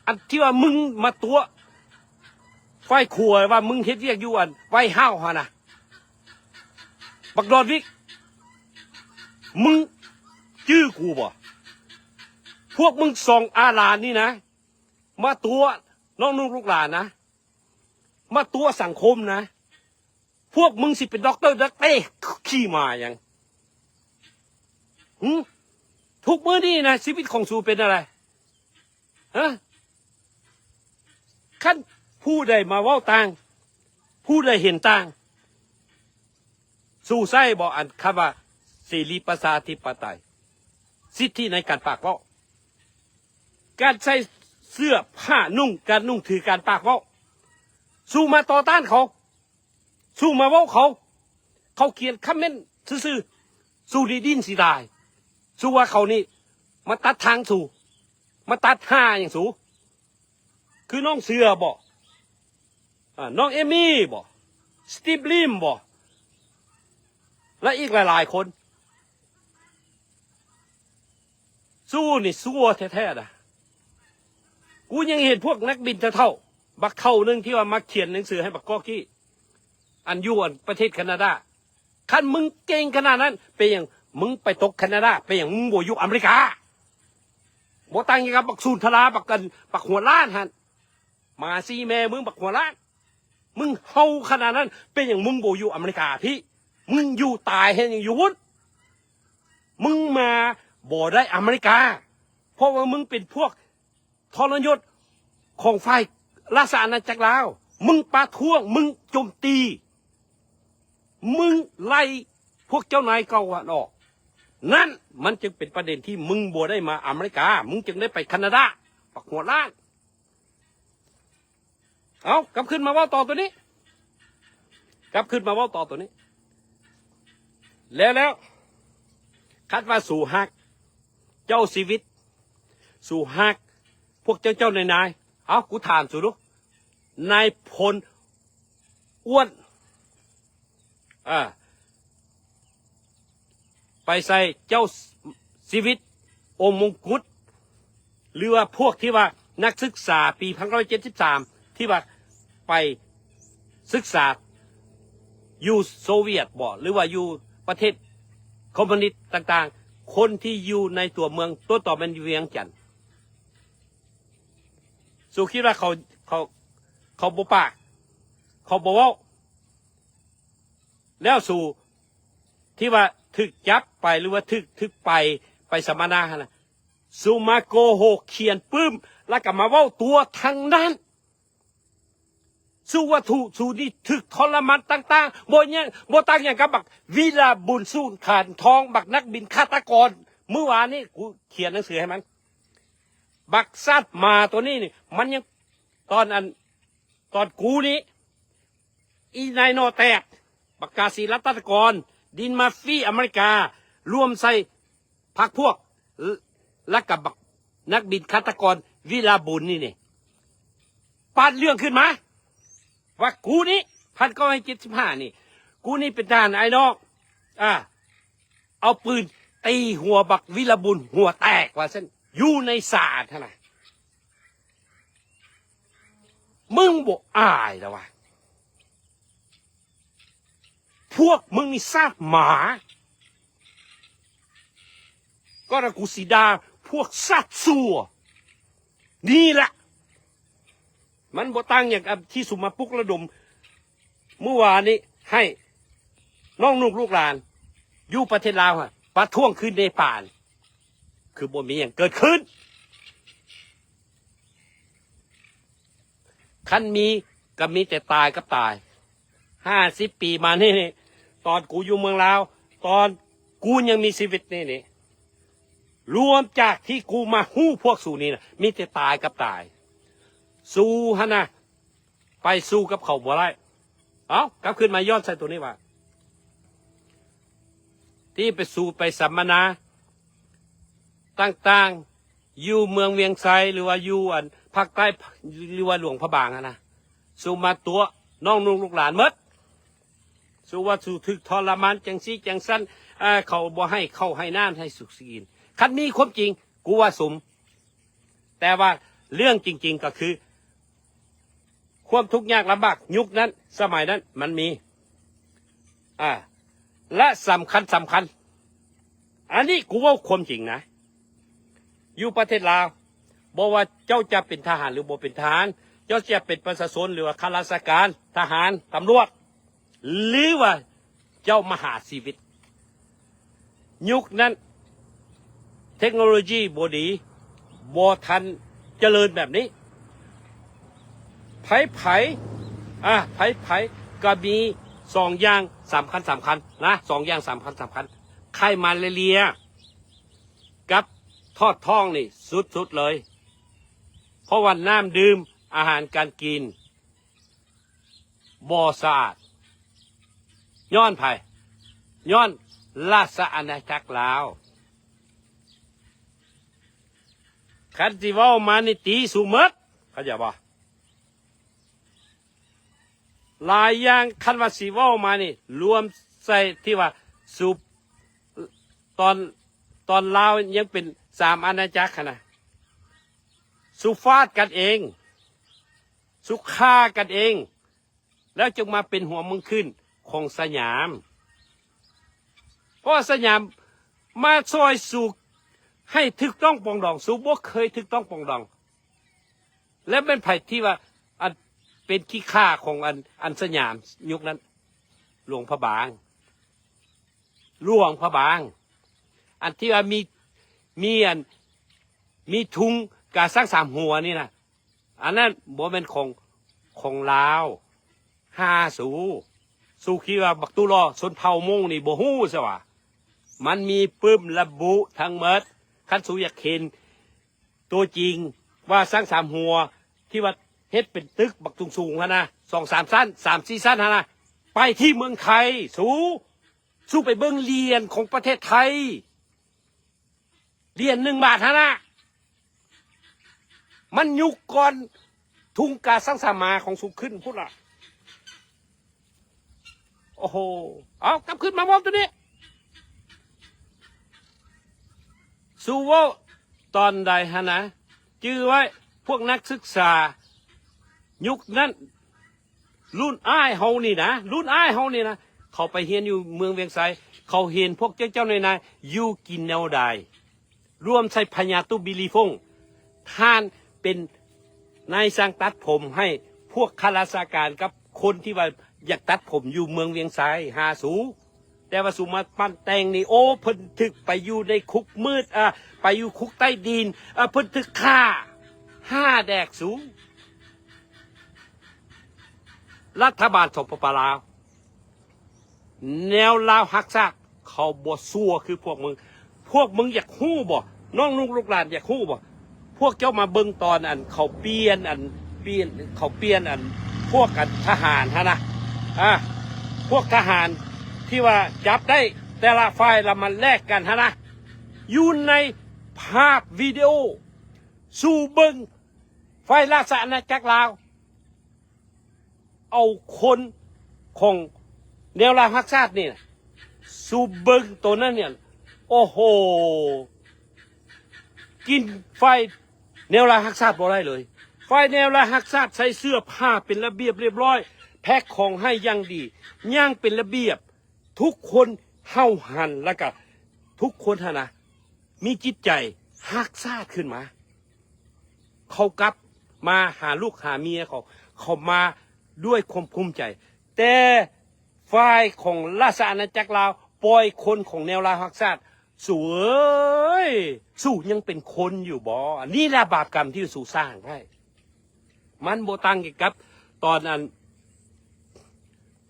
ອັນທີ່ວ່າມຶງມາຕົວະໄຟຂົວວ່າມຶງເຮັດວຽກຢູ່ອັນໄວເຮົາຫັ້ນນະ ບັກດອນວິກ ມຶງຈື່ກູບໍ່? ພວກມຶງສອງອາຫຼານນີ້ນະ ມາຕົວະນ້ອງນຸ່ງລູກຫຼານນະ ມາຕົວະສັງຄົມນະ. ພວກມຶງຊິເປັນດັອກເຕີດັກເຕ ຂີ່ມ້າຫຍັງ? ຫື? ທຸກມື້ນີ້ນະ ຊີວິດຂອງສູເປັນແນວໃດ? ຮະ? ຄັນຜູ້ໃດມາເວົ້າຕ່າງ ຜູ້ໃດເຫັນຕ່າງ ສູ້ໃຊ້ບໍ່ ອັນຄຳວ່າເສລີປະຊາທິປະໄຕ ສິດທິໃນການປາກເວົ້າ ການໃສ່ເສື້ອຜ້ານຸ່ງ ການນຸ່ງຖື ການປາກເວົ້າ ສູມາຕໍ່ຕ້ານເຂົາ ສູມາເວົ້າເຂົາ ເຂົາຂຽນຄອມເມັນຊື່ໆ ສູນີ້ດິ້ນຊິຕາຍ ສູວ່າເຂົານີ້ມາຕັດທາງສູ ມາຕັດຫາຫຍັງສູ ຄືນ້ອງເສືອບໍ ອາ ນ້ອງເອມີ້ບໍ ສະຕີບລີມບໍ ແລະ ອີກຫຼາຍໆຄົນ. ສູນີ້ຊົ່ວແທ້ໆນະ. ກູຍັງເຫັນພວກນັກບິນເຖົ້າໆ ບັກເຖົ້າໜຶ່ງທີ່ວ່າມັກຂຽນໜັງສືໃຫ້ບັກກອກກີ້ ອັນຢູ່ອັນປະເທດຄານາດາ. ຄັນມຶງເກັ່ງຂະໜາດນັ້ນ ເປັນຫຍັງມຶງໄປຕົກຄານາດາ? ເປັນຫຍັງມຶງບໍ່ຢູ່ອາເມລິກາ? ບໍ່ຕ່າງຫຍັງກັບບັກສູນທະລາ ບັກອັນ ບັກຫົວລ້ານຫັ້ນ. ໝາຊີ້ແມ່ມຶງບັກຫົວລ້ານ ມຶງເຫົ່າຂະໜາດນັ້ນ ເປັນຫຍັງມຶງບໍ່ຢູ່ອາເມລິກາພີ້? ມຶງຢູ່ຕາຍເຮັດຫຍັງຢູ່ພຸ້ນ? ມຶງມາບໍ່ໄດ້ອາເມລິກາ ເພາະວ່າມຶງເປັນພວກທໍລະຍົດຂອງຝ່າຍລາຊະອານາຈັກລາວ. ມຶງປະທ້ວງ ມຶງໂຈມຕີ ມຶງໄລ່ພວກເຈົ້ານາຍເກົ່າຫັ້ນອອກ. ນັ້ນມັນຈຶ່ງເປັນປະເດັນທີ່ມຶງບໍ່ໄດ້ມາອາເມລິກາ ມຶງຈຶ່ງໄດ້ໄປຄານາດາ ບັກຫົວລ້ານ. ເອົາ ກັບຄືນມາເວົ້າຕໍ່ໂຕນີ້ ກັບຄືນມາເວົ້າຕໍ່ໂຕນີ້ ແລ້ວ ແລ້ວ ຄັນວ່າສູຮັກເຈົ້າຊີວິດ ສູຮັກພວກເຈົ້າໆນາຍໆ ເອົາ ກູຖາມສູດູ ນາຍພົນອ້ວນ ເອີ ໄປໃສ່ເຈົ້າຊີວິດ ອົງມົງກຸດ ຫຼືວ່າພວກທີ່ວ່ານັກສຶກສາປີພັນເກົ້າຮ້ອຍເຈັດສິບສາມ ທີ່ວ່າໄປສຶກສາຢູ່ໂຊວຽດບໍ ຫຼືວ່າຢູ່ປະເທດຄອມມູນິດຕ່າງໆ ຄົນທີ່ຢູ່ໃນຕົວເມືອງ ຕົວຕໍ່ແມ່ນຢູ່ວຽງຈັນ. ສູຄິດວ່າເຂົາ ເຂົາ ເຂົາບໍ່ປາກ ເຂົາບໍ່ເວົ້າ ແລ້ວສູທີ່ວ່າຖືກຈັບໄປ ຫຼືວ່າຖືກ ຖືກໄປ ໄປສຳມະນາຫັ້ນນະ ສູມາໂກຫົກ ຂຽນປຶ້ມ ແລ້ວກໍມາເວົ້າຕົວະທັງນັ້ນ. ສູວ່າຖືກ ສູນີ້ຖືກທໍລະມານຕ່າງໆ ບໍ່ຫຍັງ ບໍ່ຕ່າງຫຍັງກັບບັກວິລະບຸນສູນຂານທອງ ບັກນັກບິນຄາດຕະກອນ. ມື້ວານນີ້ກູຂຽນໜັງສືໃຫ້ມັນ ບັກສັດໝາໂຕນີ້ນີ້ ມັນຍັງ ຕອນອັນ ຕອນກູນີ້ ອີນາຍໜໍ່ແຕກ ບັກກາສີລັດຕະກອນ ດິນມາຟຣີອາເມລິກາ ລວມໃສ່ພັກພວກ ແລະ ແລະກະບັກນັກບິນຄາດຕະກອນວິລາບຸນນີ້ນີ້ ປາດເລື່ອງຂຶ້ນມາ ວ່າກູນີ້ ພັນເກົ້າຮ້ອຍເຈັດສິບຫ້ານີ້ ກູນີ້ເປັນທະຫານອ້າຍນ້ອງ ອາ ເອົາປືນຕີຫົວບັກວິລະບຸນຫົວແຕກວ່າຊັ້ນ ຢູ່ໃນສາທາລະນະ. ມຶງບໍ່ອາຍລະວະ? ພວກມຶງນີ້ຊາດໝາ. ກໍລະກູຊິດ່າພວກຊາດຊົ່ວນີ້ລະ. ມັນບໍ່ຕ່າງຫຍັງກັບທີ່ສຸມມາປຸກລະດົມມື້ວານນີ້ ໃຫ້ນ້ອງນຸກລູກຫຼານຢູ່ປະເທດລາວຫັ້ນ ປະທ້ວງຄືເນປານ ຄືບໍ່ມີຫຍັງເກີດຂຶ້ນ. ຄັນມີກໍມີແຕ່ຕາຍກັບຕາຍ. ຫ້າສິບປີມານີ້ນີ້ ຕອນກູຢູ່ເມືອງລາວ ຕອນກູຍັງມີຊີວິດນີ້ນີ້ ລວມຈາກທີ່ກູມາຮູ້ພວກສູນີ້ນະ ມີແຕ່ຕາຍກັບຕາຍ. ສູຫັ້ນນະ ໄປສູ້ກັບເຂົາບໍ່ໄດ້. ເອົ້າ ກັບຄືນມາຍ້ອນໃສ່ໂຕນີ້ວ່າ ທີ່ໄປສູ້ໄປສຳມະນາຕ່າງໆ ຢູ່ເມືອງວຽງໄຊ ຫຼືວ່າຢູ່ອັນພາກໃຕ້ ຫຼືວ່າຫຼວງພະບາງຫັ້ນນະ ສູ້ມາຕົວະນ້ອງນຸກລູກຫຼານໝົດ. ສູ້ວ່າສູ້ຖືກທໍລະມານຈັ່ງຊີ້ຈັ່ງຊັ້ນ ເຂົາບໍ່ໃຫ້ເຂົ້າໃຫ້ນ້ຳໃຫ້ສຸກຊິກິນ. ຄັນມີຄວາມຈິງ ກູວ່າສົມ ແຕ່ວ່າເລື່ອງຈິງໆກໍຄື ຄວາມທຸກຍາກລຳບາກຍຸກນັ້ນສະໄໝນັ້ນມັນມີ ອາ ແລະ ສຳຄັນ ສຳຄັນ ອັນນີ້ກູເວົ້າຄວາມຈິງນະ ຢູ່ປະເທດລາວ ບໍ່ວ່າເຈົ້າຈະເປັນທະຫານ ຫຼື ບໍ່ເປັນທະຫານ, ເຈົ້າຈະເປັນປະຊາຊົນ ຫຼື ວ່າຂ້າລາຊະການ, ທະຫານ, ຕຳຫຼວດ ຫຼື ວ່າເຈົ້າມະຫາຊີວິດ ຍຸກນັ້ນເທັກໂນໂລຊີບໍ່ດີ ບໍ່ທັນຈະເລີນແບບນີ້. ໃຜໆ ອາ ໃຜໆ ກໍມີສອງຢ່າງສຳຄັນ ສຳຄັນນະ ສອງຢ່າງສຳຄັນ ສຳຄັນ ໄຂ້ມາລາເຣຍກັບທອດທ້ອງນີ້ສຸດໆເລີຍ. ເພາະວ່ານ້ຳດື່ມ ອາຫານການກິນ ບໍ່ສະອາດ. ຍ້ອນໃຜ? ຍ້ອນລາຊະອານາຈັກລາວ. ຄັນຊິເວົ້າມານີ້ຕີສູໝົດ, ເຂົ້າໃຈບໍ່? ຫຼາຍຢ່າງຄັນວ່າຊິເວົ້າມານີ້ ລວມໃສ່ທີ່ວ່າສູ ຕອນ ຕອນລາວຍັງເປັນສາມອານາຈັກຫັ້ນນະ, ສູຟາດກັນເອງ, ສູຂ້າກັນເອງ, ແລ້ວຈຶ່ງມາເປັນຫົວເມືອງຂຶ້ນຂອງສະຫຍາມ. ເພາະວ່າສະຫຍາມມາຊ່ອຍສູໃຫ້ຖືກຕ້ອງປອງດອງ, ສູບໍ່ເຄີຍຖືກຕ້ອງປອງດອງ. ແລະແມ່ນໃຜທີ່ວ່າ ອັນ ເປັນຂີ້ຂ້າຂອງ ອັນ ອັນສະຫຍາມຍຸກນັ້ນ? ຫຼວງພະບາງ, ຫຼວງພະບາງ. ອັນທີ່ວ່າມີ ມີ ອັນ ມີທຸງກາຊ້າງສາມຫົວນີ້ນະ, ອັນນັ້ນບໍ່ແມ່ນຂອງ ຂອງລາວ. ຫາສູ ສູຄິດວ່າບັກຕຸຫຼໍ້ຊົນເຜົ່າມົ້ງນີ້ບໍ່ຮູ້ຊະຫວາ? ມັນມີປຶ້ມລະບຸທັງໝົດ. ຄັນສູຢາກເຫັນຕົວຈິງວ່າຊ້າງສາມຫົວທີ່ວ່າເຮັດເປັນຕຶກບັກສູງໆຫັ້ນນະ, ສອງສາມຊັ້ນ, ສາມສີ່ຊັ້ນຫັ້ນນະ, ໄປທີ່ເມືອງໄທ. ສູ ສູໄປເບິ່ງຫຼຽນຂອງປະເທດໄທ. ຫຼຽນໜຶ່ງບາດຫັ້ນນະ, ມັນຍຸກກ່ອນທຸງກາສັງສາມາຂອງສູຂຶ້ນພຸ້ນລະ. ໂອ້ໂຫ ເອົາ ກັບຄືນມາເວົ້າຕົວນີ້. ສູເວົ້າຕອນໃດຫັ້ນນະ? ຈື່ໄວ້ ພວກນັກສຶກສາຍຸກນັ້ນ ລຸ້ນອ້າຍເຮົານີ້ນະ, ລຸ້ນອ້າຍເຮົານີ້ນະ, ເຂົາໄປຮຽນຢູ່ເມືອງວຽງໄຊ, ເຂົາເຫັນພວກເຈົ້າໆນາຍໆຢູ່ກິນແນວໃດ, ລວມໃສ່ພະຍາຕຸບິລີຟົງ, ທ່ານເປັນນາຍຊ່າງຕັດຜົມໃຫ້ພວກຂ້າລາຊະການກັບຄົນທີ່ວ່າຢາກຕັດຜົມຢູ່ເມືອງວຽງໄຊ. ຫາສູ ແຕ່ວ່າສູມາປັ້ນແຕ່ງນີ້ ໂອ້ ເພິ່ນຖືກໄປຢູ່ໃນຄຸກມືດ, ອາ ໄປຢູ່ຄຸກໃຕ້ດິນ, ອາ ເພິ່ນຖືກຂ້າ. ຫາແດກສູ. ລັດຖະບານ ສປປ ລາວ, ແນວລາວຮັກຊາດ ເຂົາບໍ່ຊົ່ວຄືພວກມຶງ. ພວກມຶງຢາກຮູ້ບໍ່? ນ້ອງລູກ ລູກຫຼານຢາກຮູ້ບໍ່? ພວກເຈົ້າມາເບິ່ງຕອນ ອັນ ເຂົາປ່ຽນ ອັນ ປ່ຽນ ເຂົາປ່ຽນ ອັນ ພວກ ອັນ ທະຫານຫັ້ນນະ, ອາ ພວກທະຫານທີ່ວ່າຈັບໄດ້ແຕ່ລະຝ່າຍລະມາແລກກັນຫັ້ນນະ, ຢູ່ໃນພາບວິດີໂອ. ສູເບິ່ງ ຝ່າຍລາຊະອານາຈັກລາວ ເອົາຄົນຂອງແນວລາວຮັກຊາດນີ້ນະ, ສູເບິ່ງໂຕນັ້ນນີ້, ໂອ້ໂຫ ກິນຝ່າຍແນວລາວຮັກຊາດບໍ່ໄດ້ເລີຍ. ຝ່າຍແນວລາວຮັກຊາດໃສ່ເສື້ອຜ້າເປັນລະບຽບລຽບຮ້ອຍ, ແພັກຂອງໃຫ້ຢ່າງດີ, ຍ່າງເປັນລະບຽບ, ທຸກຄົນຫ້າວຫັນ ແລ້ວກະທຸກຄົນຫັ້ນນະ ມີຈິດໃຈຮັກຊາດຂຶ້ນມາ. ເຂົາກັບມາຫາລູກຫາເມຍເຂົາ, ເຂົາມາດ້ວຍຄວາມພູມໃຈ. ແຕ່ຝ່າຍຂອງລາຊະອານາຈັກລາວ ປ່ອຍຄົນຂອງແນວລາວຮັກຊາດ. ສູເອີຍ, ສູຍັງເປັນຄົນຢູ່ບໍ່? ອັນນີ້ລະບາບກຳທີ່ສູສ້າງໄວ້. ມັນບໍ່ຕ່າງກັນກັບຕອນ ອັນ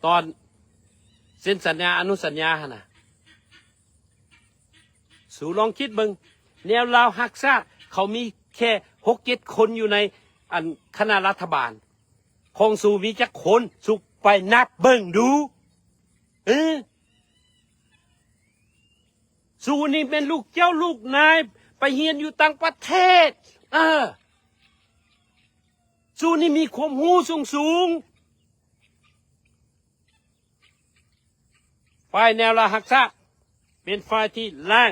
ຕອນເຊັນສັນຍາອະນຸສັນຍາຫັ້ນນະ. ສູລອງຄິດເບິ່ງ, ແນວລາວຮັກຊາດ ເຂົາມີແຄ່ຫົກເຈັດຄົນຢູ່ໃນ ອັນ ຄະນະລັດຖະບານ, ຂອງສູມີຈັກຄົນ? ສູໄປນັບເບິ່ງດູ. ເອີ ສູນີ້ແມ່ນລູກເຈົ້າລູກນາຍ, ໄປຮຽນຢູ່ຕ່າງປະເທດ. ເອີ ສູນີ້ມີຄວາມຮູ້ສູງໆ. ຝ່າຍແນວລາວຮັກຊາດ ເປັນຝ່າຍທີ່ລ້າງ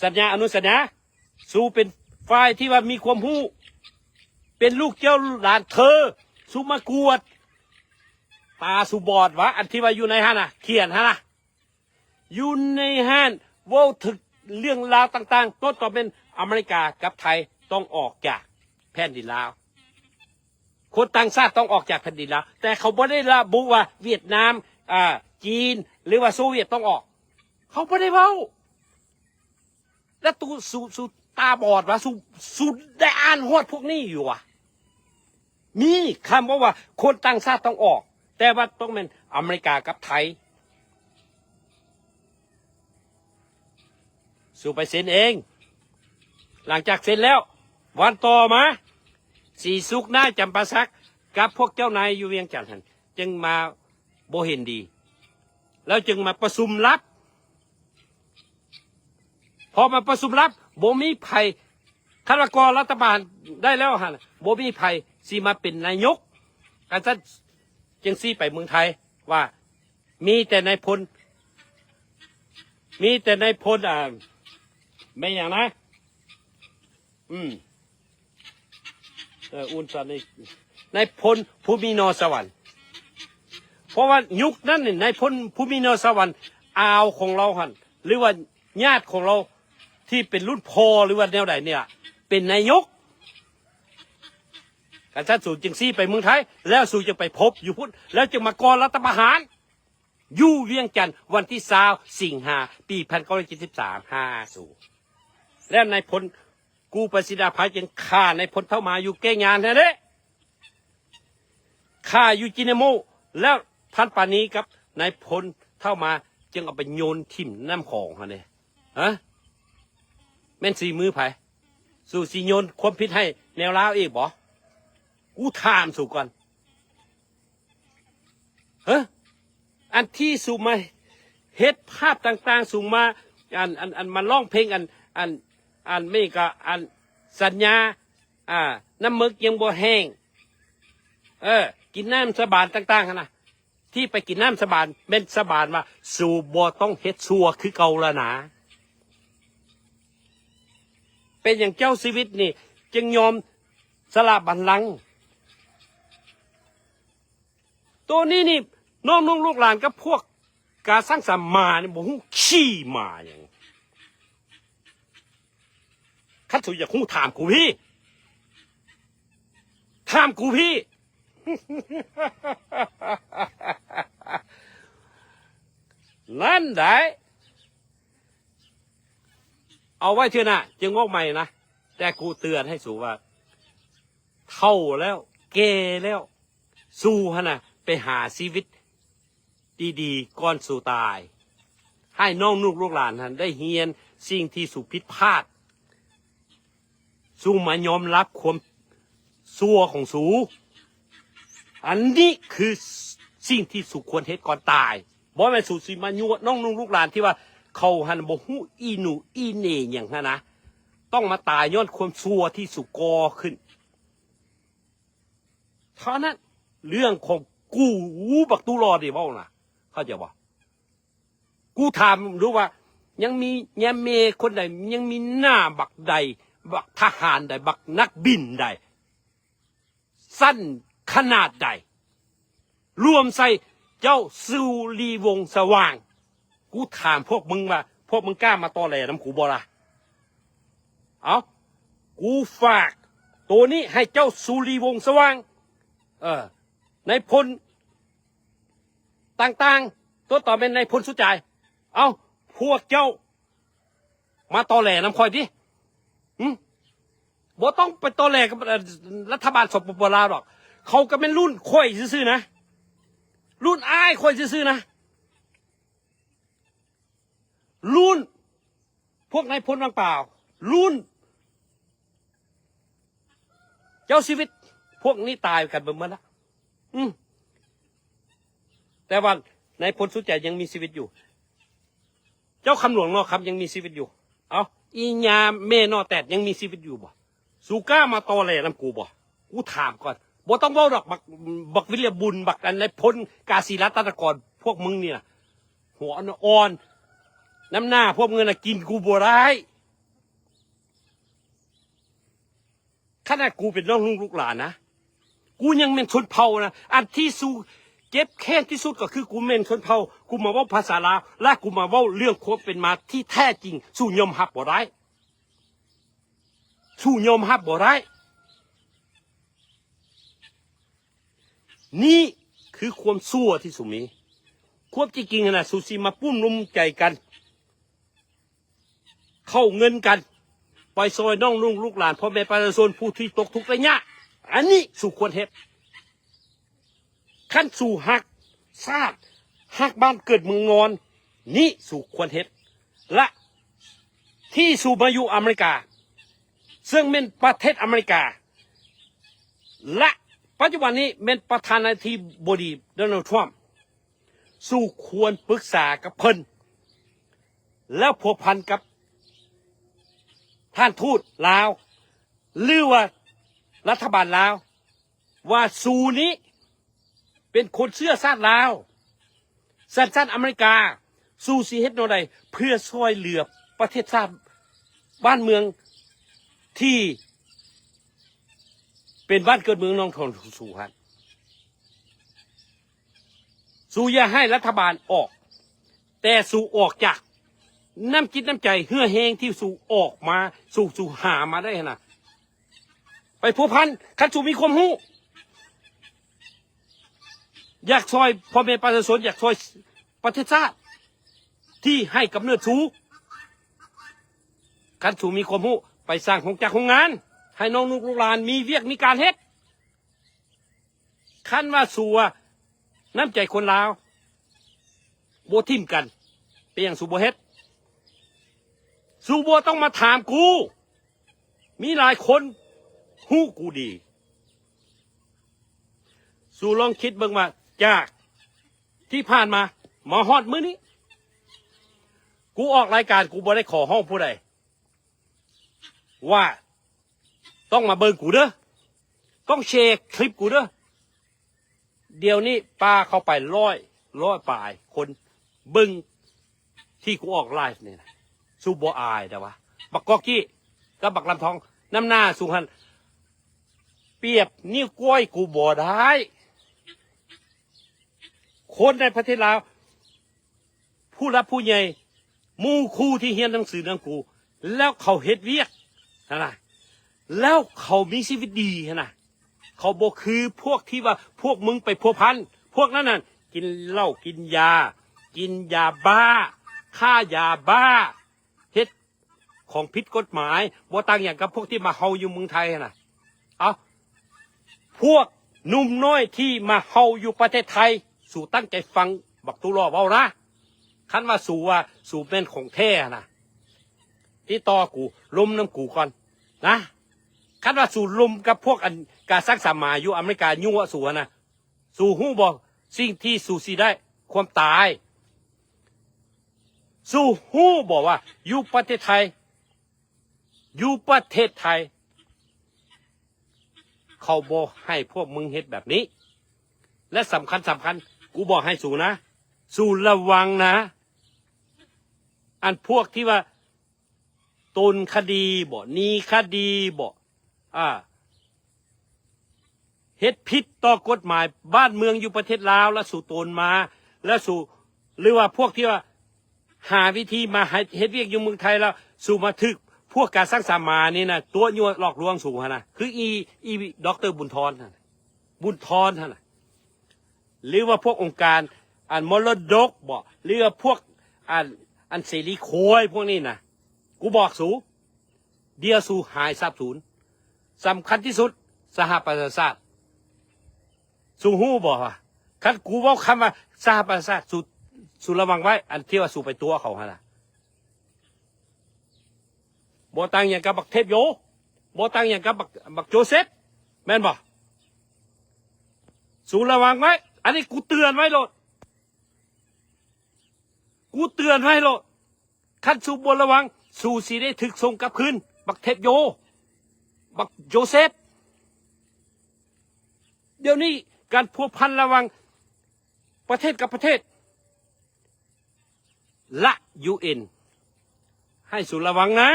ສັນຍາອະນຸສັນຍາ. ສູເປັນຝ່າຍທີ່ວ່າມີຄວາມຮູ້, ເປັນລູກເຈົ້າຫຼານເທີ. ສູມາກວດ, ຕາສູບອດຫວາ? ອັນທີ່ວ່າຢູ່ໃນຫັ້ນນະ, ຂຽນຫັ້ນນະ. ຢູ່ໃນຫັ້ນເວົ້າເຖິງເລື່ອງລາວຕ່າງໆ, ຕົ້ນຕອແມ່ນອາເມລິກາກັບໄທຕ້ອງອອກຈາກແຜ່ນດິນລາວ, ຄົນຕ່າງຊາດຕ້ອງອອກຈາກແຜ່ນດິນລາວ, ແຕ່ເຂົາບໍ່ໄດ້ລະບຸວ່າຫວຽດນາມ, ອາ, ຈີນ ຫຼືວ່າໂຊວຽດຕ້ອງອອກ, ເຂົາບໍ່ໄດ້ເວົ້າ. ແລ້ວຕູ ສູ ສູຕາບອດຫວາ? ສູ ສູໄດ້ອ່ານຮອດພວກນີ້ຢູ່ຫວາ? ມີຄຳເວົ້າວ່າຄົນຕ່າງຊາດຕ້ອງອອກ, ແຕ່ວ່າຕ້ອງແມ່ນອາເມລິກາກັບໄທ. ສູໄປເຊັນເອງ. ຫຼັງຈາກເຊັນແລ້ວ, ວັນຕໍ່ມາ, ສີສຸກ, ນາຍຈຳປາສັກ ກັບພວກເຈົ້ານາຍຢູ່ວຽງຈັນຫັ້ນ ຈຶ່ງມາບໍ່ເຫັນດີ ແລ້ວຈຶ່ງມາປະຊຸມລັບ. ພໍມາປະຊຸມລັບ ບໍ່ມີໃຜ ຄັນວ່າກໍ່ລັດຖະບານໄດ້ແລ້ວຫັ້ນ ບໍ່ມີໃຜຊິມາເປັນນາຍົກ. ກະຊັ້ນ ຈຶ່ງຊີ້ໄປເມືອງໄທວ່າ ມີແຕ່ນາຍພົນ ມີແຕ່ນາຍພົນ ອ່າ ແມ່ນຫຍັງນະ? ອືມ ເອີ ອຸ່ນຊັນນີ້ ນາຍພົນພູມີນໍສະຫວັນ. ເພາະວ່າຍຸກນັ້ນນີ້ ນາຍພົນພູມີນໍສະຫວັນ ອາວຂອງລາວຫັ້ນ ຫຼືວ່າຍາດຂອງລາວທີ່ເປັນລຸ້ນພໍ່ ຫຼືວ່າແນວໃດນີ້ລະ ເປັນນາຍົກ. ຄັນຊັ້ນ ສູຈຶ່ງຊີ້ໄປເມືອງໄທ ແລ້ວສູຈຶ່ງໄປພົບຢູ່ພຸ້ນ ແລ້ວຈຶ່ງມາກໍ່ລັດຖະປະຫານ ຢູ່ວຽງຈັນ ວັນທີຊາວ ສິງຫາ ປີພັນເກົ້າຮ້ອຍເຈັດສິບສາມ ຫາສູ ແລ້ວນາຍພົນ ກູປະສິດາໄພຈຶ່ງຂ້ານາຍພົນເທົ່າມາຢູ່ແກ້ງຍານຫັ້ນເດ້ ຂ້າຢູ່ຈີເນໂມ ແລ້ວພັນປານີກັບນາຍພົນເທົ່າມາຈຶ່ງເອົາໄປໂຍນຖິ້ມນ້ຳຂອງຫັ້ນເດ້. ຮະ? ແມ່ນສີມືໃຜ? ສູຊິໂຍນຄວາມຜິດໃຫ້ແນວລາວອີກບໍ່? ກູຖາມສູກ່ອນ. ຮະ? ອັນທີ່ສູມາເຮັດພາບຕ່າງໆ ສູມາ ອັນ ອັນ ອັນມາຮ້ອງເພງ ອັນ ອັນ ອັນແມ່ນກະ ອັນສັນຍາ ອ່າ ນ້ຳເໝິກຍັງບໍ່ແຫ້ງ ເອີ ກິນນ້ຳສາບານຕ່າງໆຫັ້ນນະ ທີ່ໄປກິນນ້ຳສາບານ ແມ່ນສາບານວ່າ ສູບໍ່ຕ້ອງເຮັດຊົ່ວຄືເກົ່າລະນາ. ເປັນຫຍັງເຈົ້າຊີວິດນີ້ຈຶ່ງຍອມສະຫຼະບັນລັງ? ໂຕນີ້ນີ້ ນ້ອງນຸ່ງລູກຫຼານກັບພວກກາສັງສາມານີ້ ບໍ່ຮູ້ຂີ້ໝາຫຍັງ. ຄັນສູຢາກຮູ້ ຖາມກູພີ້ ຖາມກູພີ້. ນັ້ນໄດ໋ ເອົາໄວ້ເທື່ອໜ້າຈຶ່ງເວົ້າໃໝ່ນະ. ແຕ່ກູເຕືອນໃຫ້ສູວ່າ ເຖົ້າແລ້ວ ແກ່ແລ້ວ ສູຫັ້ນນະ ໄປຫາຊີວິດດີໆ ກ່ອນສູຕາຍ ໃຫ້ນ້ອງລູກລູກຫຼານຫັ້ນໄດ້ຮຽນສິ່ງທີ່ສູຜິດພາດ. ສູມາຍອມຮັບຄວາມຊົ່ວຂອງສູ. ອັນນີ້ຄືສິ່ງທີ່ສູຄວນເຮັດກ່ອນຕາຍ. ບໍ່ແມ່ນສູຊິມາຍົວະນ້ອງລູກລູກຫຼານທີ່ວ່າເຂົາຫັ້ນບໍ່ຮູ້ອີ່ໜູອີ່ເໜຫຍັງຫັ້ນນະ. ຕ້ອງມາຕາຍຍ້ອນຄວາມຊົ່ວທີ່ສູກໍ່ຂຶ້ນ. ເທົ່ານັ້ນ ເລື່ອງຂອງກູ ບັກຕູຫຼໍ່ນີ້ເວົ້ານະ ເຂົ້າໃຈບໍ່? ກູຖາມດູວ່າ ຍັງມີແຍມເມຄົນໃດ ຍັງມີໜ້າບັກໃດ ບັກທະຫານໃດ ບັກນັກບິນໃດ ຊັ້ນຂະໜາດໃດ ລວມໃສ່ເຈົ້າສຸລີວົງສະຫວ່າງ. ກູຖາມພວກມຶງວ່າ ພວກມຶງກ້າມາຕໍແຫຼນຳກູບໍ່ລະ? ເອົາ ກູຝາກໂຕນີ້ໃຫ້ເຈົ້າສຸລີວົງສະຫວ່າງ ເອີ ນາຍພົນຕ່າງໆ ຕົວຕໍ່ແມ່ນນາຍພົນສຸດຈາຍ. ເອົາ ພວກເຈົ້າມາຕໍແຫຼນຳຂ້ອຍຕິ. ຫຶ? ບໍ່ຕ້ອງໄປຕໍແຫຼກັບ ເອີ ລັດຖະບານ ສປປ ລາວ ດອກ. ເຂົາກໍແມ່ນລຸ້ນຂ້ອຍຊື່ໆນະ ລຸ້ນອ້າຍຂ້ອຍຊື່ໆນະ ລຸ້ນພວກນາຍພົນວັງປາວ ລຸ້ນເຈົ້າຊີວິດ ພວກນີ້ຕາຍກັນເບິດໝົດລະ. ອືມ ແຕ່ວ່ານາຍພົນສຸດໃຈຍັງມີຊີວິດຢູ່. ເຈົ້າຄຳຫຼວງນໍຄຳຍັງມີຊີວິດຢູ່. ເອົ້າ ອີ່ຍ່າແມ່ນໍແຕດຍັງມີຊີວິດຢູ່ບໍ່? ສູກ້າມາຕໍແຫຼນຳກູບໍ່? ກູຖາມກ່ອນ. ບໍ່ຕ້ອງເວົ້າດອກ ບັກ ບັກວິລະບຸນ ບັກອັນນາຍພົນກາສີລັດຕະນະກອນ ພວກມຶງນີ້ນະ ຫົວອ່ອນໆ ນຳໜ້າພວກມຶງນະ ກິນກູບໍ່ໄດ້. ຂະໜາດກູເປັນນ້ອງລຸງລູກຫຼານນະ ກູຍັງແມ່ນຊົນເຜົ່ານະ. ອັນທີ່ສູເຈັບແຄ້ນທີ່ສຸດກໍຄືກູແມ່ນຊົນເຜົ່າ. ກູມາເວົ້າພາສາລາວ ແລະ ກູມາເວົ້າເລື່ອງຄວາມເປັນມາທີ່ແທ້ຈິງ ສູຍອມຮັບບໍ່ໄດ້. ສູຍອມຮັບບໍ່ໄດ້. ນີ້ຄືຄວາມຊົ່ວທີ່ສູມີ. ຄວາມຈິງຫັ້ນນະ ສູຊິມາປຸ້ມນຸ່ມໃຈກັນ ເຂົ້າເງິນກັນ ໄປຊ່ອຍນ້ອງລຸງລູກຫຼານ ພໍ່ແມ່ປະຊາຊົນຜູ້ທີ່ຕົກທຸກໄດ້ຍາກ. ອັນນີ້ສູຄວນເຮັດ. ຄັນສູຮັກຊາດ ຮັກບ້ານເກີດເມືອງນອນ ນີ້ສູຄວນເຮັດ. ແລະ ທີ່ສູມາຢູ່ອາເມລິກາ ເຊິ່ງແມ່ນປະເທດອາເມລິກາ ແລະ ປັດຈຸບັນນີ້ແມ່ນປະທານາທິບໍດີໂດນັລ ທຣຳ ສູຄວນປຶກສາກັບເພິ່ນ ແລ້ວພົວພັນກັບທ່ານທູດລາວ ຫຼືວ່າລັດຖະບານລາວ ວ່າສູນີ້ເປັນຄົນເຊື້ອຊາດລາວ ສັນຊາດອາເມລິກາ ສູຊິເຮັດແນວໃດເພື່ອຊ່ອຍເຫຼືອປະເທດຊາດບ້ານເມືອງທີ່ເປັນບ້ານເກີດເມືອງນອນຂອງສູຫັ້ນ? ສູຢ່າໃຫ້ລັດຖະບານອອກ ແຕ່ສູອອກຈາກນ້ຳຈິດນ້ຳໃຈເຫື່ອແຮງທີ່ສູອອກມາ ສູ ສູຫາມາໄດ້ຫັ້ນນະ ໄປພົວພັນ. ຄັນສູມີຄວາມຮູ້ ຢາກຊ່ອຍພໍ່ແມ່ປະຊາຊົນ ຢາກຊ່ອຍປະເທດຊາດທີ່ໃຫ້ກຳເນີດສູ ຄັນສູມີຄວາມຮູ້ ໄປສ້າງໂຮງຈັກໂຮງງານ ໃຫ້ນ້ອງລູກຫຼານມີວຽກມີການເຮັດ. ຄັນວ່າສູວ່ານ້ຳໃຈຄົນລາວບໍ່ຖິ້ມກັນ ເປັນຫຍັງສູບໍ່ເຮັດ? ສູບໍ່ຕ້ອງມາຖາມກູ ມີຫຼາຍຄົນຮູ້ກູດີ. ສູລອງຄິດເບິ່ງວ່າ ຈາກທີ່ຜ່ານມາ ມາຮອດມື້ນີ້ ກູອອກລາຍການ ກູບໍ່ໄດ້ຂໍຮ້ອງຜູ້ໃດ ວ່າຕ້ອງມາເບິ່ງກູເດີ ຕ້ອງແຊຄລິບກູເດີ. ດຽວນີ້ປາເຂົ້າໄປຮ້ອຍ ຮ້ອຍປາຍຄົນເບິ່ງທີ່ກູອອກໄລຟ໌ນີ້ນະ. ສູບໍ່ອາຍດາວະ ບັກກອກກີ້ກັບບັກລຳທອງ ນຳໜ້າສູຫັ້ນປຽບນິ້ວກ້ອຍກູບໍ່ໄດ້. ຄົນໃນປະເທດລາວ ຜູ້ຫຼັກຜູ້ໃຫຍ່ ໝູ່ຄູ່ທີ່ຮຽນໜັງສືນຳກູ ແລ້ວເຂົາເຮັດວຽກຫັ້ນນະ ແລ້ວເຂົາມີຊີວິດດີຫັ້ນນະ. ເຂົາບໍ່ຄືພວກທີ່ວ່າພວກມຶງໄປພົວພັນ ພວກນັ້ນນະ ກິນເຫຼົ້າກິນຢາ ກິນຢາບ້າ ຄ້າຢາບ້າ ເຮັດຂອງຜິດກົດໝາຍ ບໍ່ຕ່າງຫຍັງກັບພວກທີ່ມາເຮົາຢູ່ເມືອງໄທຫັ້ນນະ. ເອົ້າ ພວກໜຸ່ມນ້ອຍທີ່ມາເຮົາຢູ່ປະເທດໄທ ສູຕັ້ງໃຈຟັງບັກຕູຫຼໍ່ເວົ້ານະ. ຄັນວ່າສູວ່າສູແມ່ນຂອງແທ້ນະ ຕິດຕໍ່ກູ ລົມນຳກູກ່ອນນະ. ຄັນວ່າສູລົມກັບພວກອັນກາສັງສາມາຢູ່ອາເມລິກາຍົວະສູນະ ສູຮູ້ບໍ່ ສິ່ງທີ່ສູຊິໄດ້? ຄວາມຕາຍ. ສູຮູ້ບໍ່ວ່າຢູ່ປະເທດໄທ ຢູ່ປະເທດໄທ ເຂົາບໍ່ໃຫ້ພວກມຶງເຮັດແບບນີ້. ແລະ ສຳຄັນ ສຳຄັນ ກູບອກໃຫ້ສູນະ ສູລະວັງນະ ອັນພວກທີ່ວ່າ ໂຕນຄະດີບໍ ໜີຄະດີບໍ ອາ ເຮັດຜິດຕໍ່ກົດໝາຍບ້ານເມືອງຢູ່ປະເທດລາວ ແລ້ວສູໂຕນມາ ແລ້ວສູ ຫຼືວ່າພວກທີ່ວ່າຫາວິທີມາເຮັດ ເຮັດວຽກຢູ່ເມືອງໄທ ແລ້ວສູມາຖືກພວກກາສັງສາມານີ້ນະ ຕົວະຍົວະຫຼອກລວງສູຫັ້ນນະ ຄືອີ ອີ ດອກເຕີ ບຸນທອນຫັ້ນ ບຸນທອນຫັ້ນນະ ຫຼືວ່າພວກອົງການອັນມໍລະດົກບໍ ຫຼືວ່າພວກອັນ ອັນເສລີໂຄຍພວກນີ້ນະ ກູບອກສູ ດຽວສູຫາຍສາບສູນ. ສຳຄັນທີ່ສຸດ ສະຫະປະຊາຊາດ ສູຮູ້ບໍ່ວ່າ ຄັນກູເວົ້າຄຳວ່າສະຫະປະຊາຊາດ ສູ ສູລະວັງໄວ້ ອັນທີ່ວ່າສູໄປຕົວະເຂົາຫັ້ນນະ. ບໍ່ຕ່າງຫຍັງກັບບັກເທບໂຍ ບໍ່ຕ່າງຫຍັງກັບບັກ ບັກໂຈເຊັບ ແມ່ນບໍ່? ສູລະວັງໄວ້ ອັນນີ້ກູເຕືອນໄວ້ໂລດ ກູເຕືອນໄວ້ໂລດ. ຄັນສູບໍ່ລະວັງ ສູຊິໄດ້ຖືກສົ່ງກັບຄືນ ບັກເທບໂຍ ບັກໂຈເຊັບ. ດຽວນີ້ການພົວພັນລະຫວ່າງປະເທດກັບປະເທດ ລະ ຢູເອັນ ໃຫ້ສູລະວັງນະ.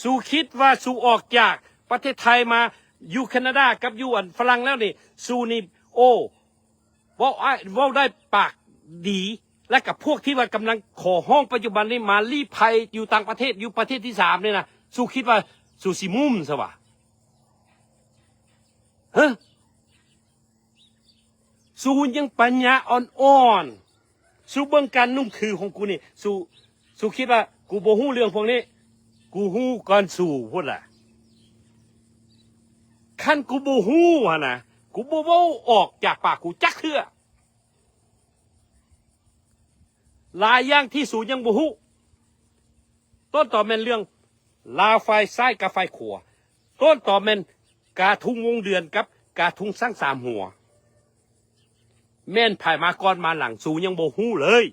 ສູຄິດວ່າສູອອກຈາກປະເທດໄທມາຢູ່ແຄນາດາກັບຢູ່ອັນຝຣັ່ງແລ້ວນີ້ ສູນີ້ ໂອ້ ເວົ້າອ້າຍ ເວົ້າໄດ້ປາກດີ ແລະກະພວກທີ່ວ່າກຳລັງຂໍຮ້ອງປັດຈຸບັນນີ້ມາລີ້ໄພຢູ່ຕ່າງປະເທດ ຢູ່ປະເທດທີສາມນີ້ນະ ສູຄິດວ່າສູຊິມຸ້ມຊະຫວາ? ຮະ? ສູຍັງປັນຍາອ່ອນໆ ສູເບິ່ງການນຸ່ງຖືຂອງກູນີ້ ສູ ສູຄິດວ່າກູບໍ່ຮູ້ເລື່ອງພວກນີ້? ກູຮູ້ກ່ອນສູພຸ້ນລະ. ຄັນກູບໍ່ຮູ້ຫັ້ນນະ ກູບໍ່ເວົ້າອອກຈາກປາກກູຈັກເທື່ອ. ຫຼາຍຢ່າງທີ່ສູຍັງບໍ່ຮູ້. ຕົ້ນຕໍແມ່ນເລື່ອງລາວຝ່າຍຊ້າຍກັບຝ່າຍຂວາ. ຕົ້ນຕໍແມ່ນ ກະທຸງວົງເດືອນກັບກະທຸງຊ້າງສາມຫົວ ແມ່ນໃຜມາກ່ອນມາຫຼັງ ສູຍັງບໍ່ຮູ້ເລີຍ.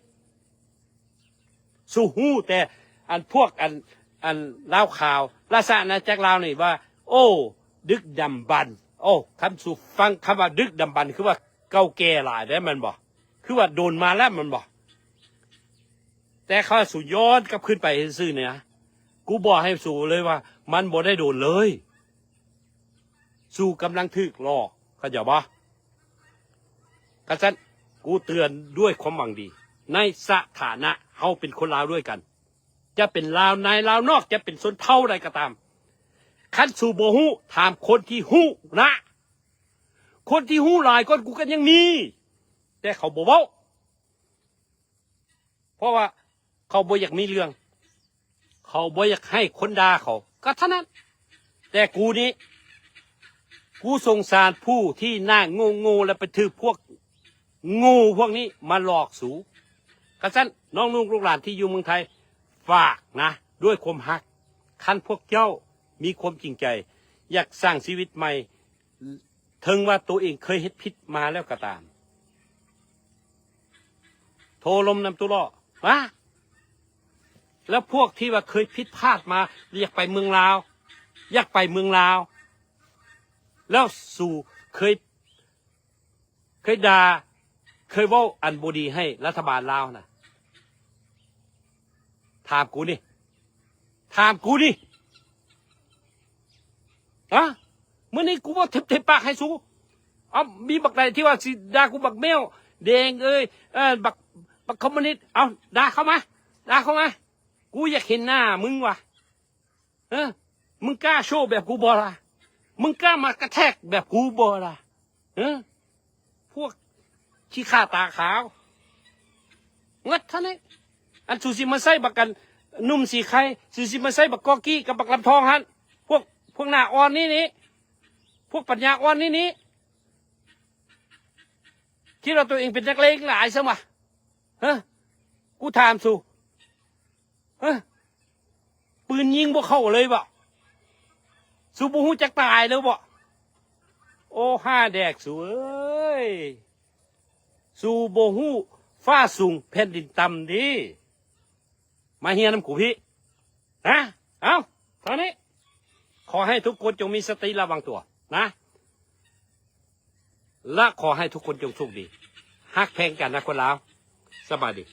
ສູຮູ້ແຕ່ອັນພວກອັນ ອັນລາວຂາວ ລາຊະອານາຈັກລາວນີ້ວ່າ ໂອ້ ດຶກດຳບັນ. ໂອ້ ຄັນສູຟັງຄຳວ່າດຶກດຳບັນ ຄືວ່າເກົ່າແກ່ຫຼາຍເດ້ແມ່ນບໍ່? ຄືວ່າດົນມາແລ້ວແມ່ນບໍ່? ແຕ່ຂ້າສູຍ້ອນກັບຄືນໄປຊື່ໆນີ້ນະ ກູບອກໃຫ້ສູເລີຍວ່າ ມັນບໍ່ໄດ້ດົນເລີຍ. ສູກຳລັງຖືກຫຼອກ ເຂົ້າໃຈບໍ່? ຄັນຊັ້ນ ກູເຕືອນດ້ວຍຄວາມຫວັງດີ ໃນສະຖານະເຮົາເປັນຄົນລາວດ້ວຍກັນ ຈະເປັນລາວໃນລາວນອກ ຈະເປັນຊົນເຜົ່າໃດກໍຕາມ ຄັນສູບໍ່ຮູ້ ຖາມຄົນທີ່ຮູ້ນະ. ຄົນທີ່ຮູ້ຫຼາຍກ່ອນກູກໍຍັງມີ ແຕ່ເຂົາບໍ່ເວົ້າ ເພາະວ່າເຂົາບໍ່ຢາກມີເລື່ອງ ເຂົາບໍ່ຢາກໃຫ້ຄົນດ່າເຂົາ ກໍເທົ່ານັ້ນ. ແຕ່ກູນີ້ ກູສົງສານຜູ້ທີ່ໜ້າໂງ່ໆ ແລະ ໄປຖືກພວກໂງ່ພວກນີ້ມາຫຼອກສູ. ຄັນຊັ້ນ ນ້ອງໆ ລູກຫຼານທີ່ຢູ່ເມືອງໄທ ຝາກນະ ດ້ວຍຄວາມຮັກ ຄັນພວກເຈົ້າມີຄວາມຈິງໃຈ ຢາກສ້າງຊີວິດໃໝ່ ເຖິງວ່າໂຕເອງເຄີຍເຮັດຜິດມາແລ້ວກໍຕາມ ໂທລົມນຳຕຸລໍ ມາ. ແລ້ວພວກທີ່ວ່າເຄີຍຜິດພາດມາ ຢາກໄປເມືອງລາວ ຢາກໄປເມືອງລາວ ແລ້ວສູເຄີຍ ເຄີຍດ່າ ເຄີຍເວົ້າອັນບໍ່ດີໃຫ້ລັດຖະບານລາວນະ? ຖາມກູນີ້ ຖາມກູນີ້ ຮະ? ມື້ນີ້ກູເວົ້າເຕັມໆ ປາກໃຫ້ສູ. ເອົາ ມີບັກໃດທີ່ວ່າຊິດ່າກູ ບັກແມວແດງເອີຍ ເອີ ບັກ ບັກຄອມມູນິດ ເອົາ ດ່າເຂົ້າມາ ດ່າເຂົ້າມາ. ກູຢາກເຫັນໜ້າມຶງວ່າ ເອີ ມຶງກ້າໂຊແບບກູບໍ່ລະ? ມຶງກ້າມາກະແທກແບບກູບໍ່ລະ? ເອີ ພວກຂີ້ຂ້າຕາຂາວ ງຶດເທົ່ານີ້. ອັນສູຊິມາໃສ່ບັກກັນໜຸ່ມສີໄຄ ສູຊິມາໃສ່ບັກກອກີ້ກັບບັກລຳທອງຫັ້ນ ພວກ ພວກໜ້າອ່ອນນີ້ນີ້ ພວກປັນຍາອ່ອນນີ້ນີ້ ຄິດວ່າຕົວເອງເປັນນັກເລງຫຼາຍຊັ້ນຫວາ? ຮະ? ກູຖາມສູ ຮະ? ປືນຍິງບໍ່ເຂົ້າເລີຍບໍ? ສູບໍ່ຮູ້ຈັກຕາຍເລີຍບໍ? ໂອ້ ຫ້າແດກສູເອີຍ ສູບໍ່ຮູ້ຟ້າສູງແຜ່ນດິນຕ່ຳເດ. ມາຮຽນນຳກູພີ້ ນະ. ເອົາ ເທົ່ານີ້ ຂໍໃຫ້ທຸກຄົນຈົ່ງມີສະຕິລະວັງຕົວນະ ແລະ ຂໍໃຫ້ທຸກຄົນຈົ່ງໂຊກດີ ຮັກແພງກັນນະຄົນລາວ. ສະບາຍດີ.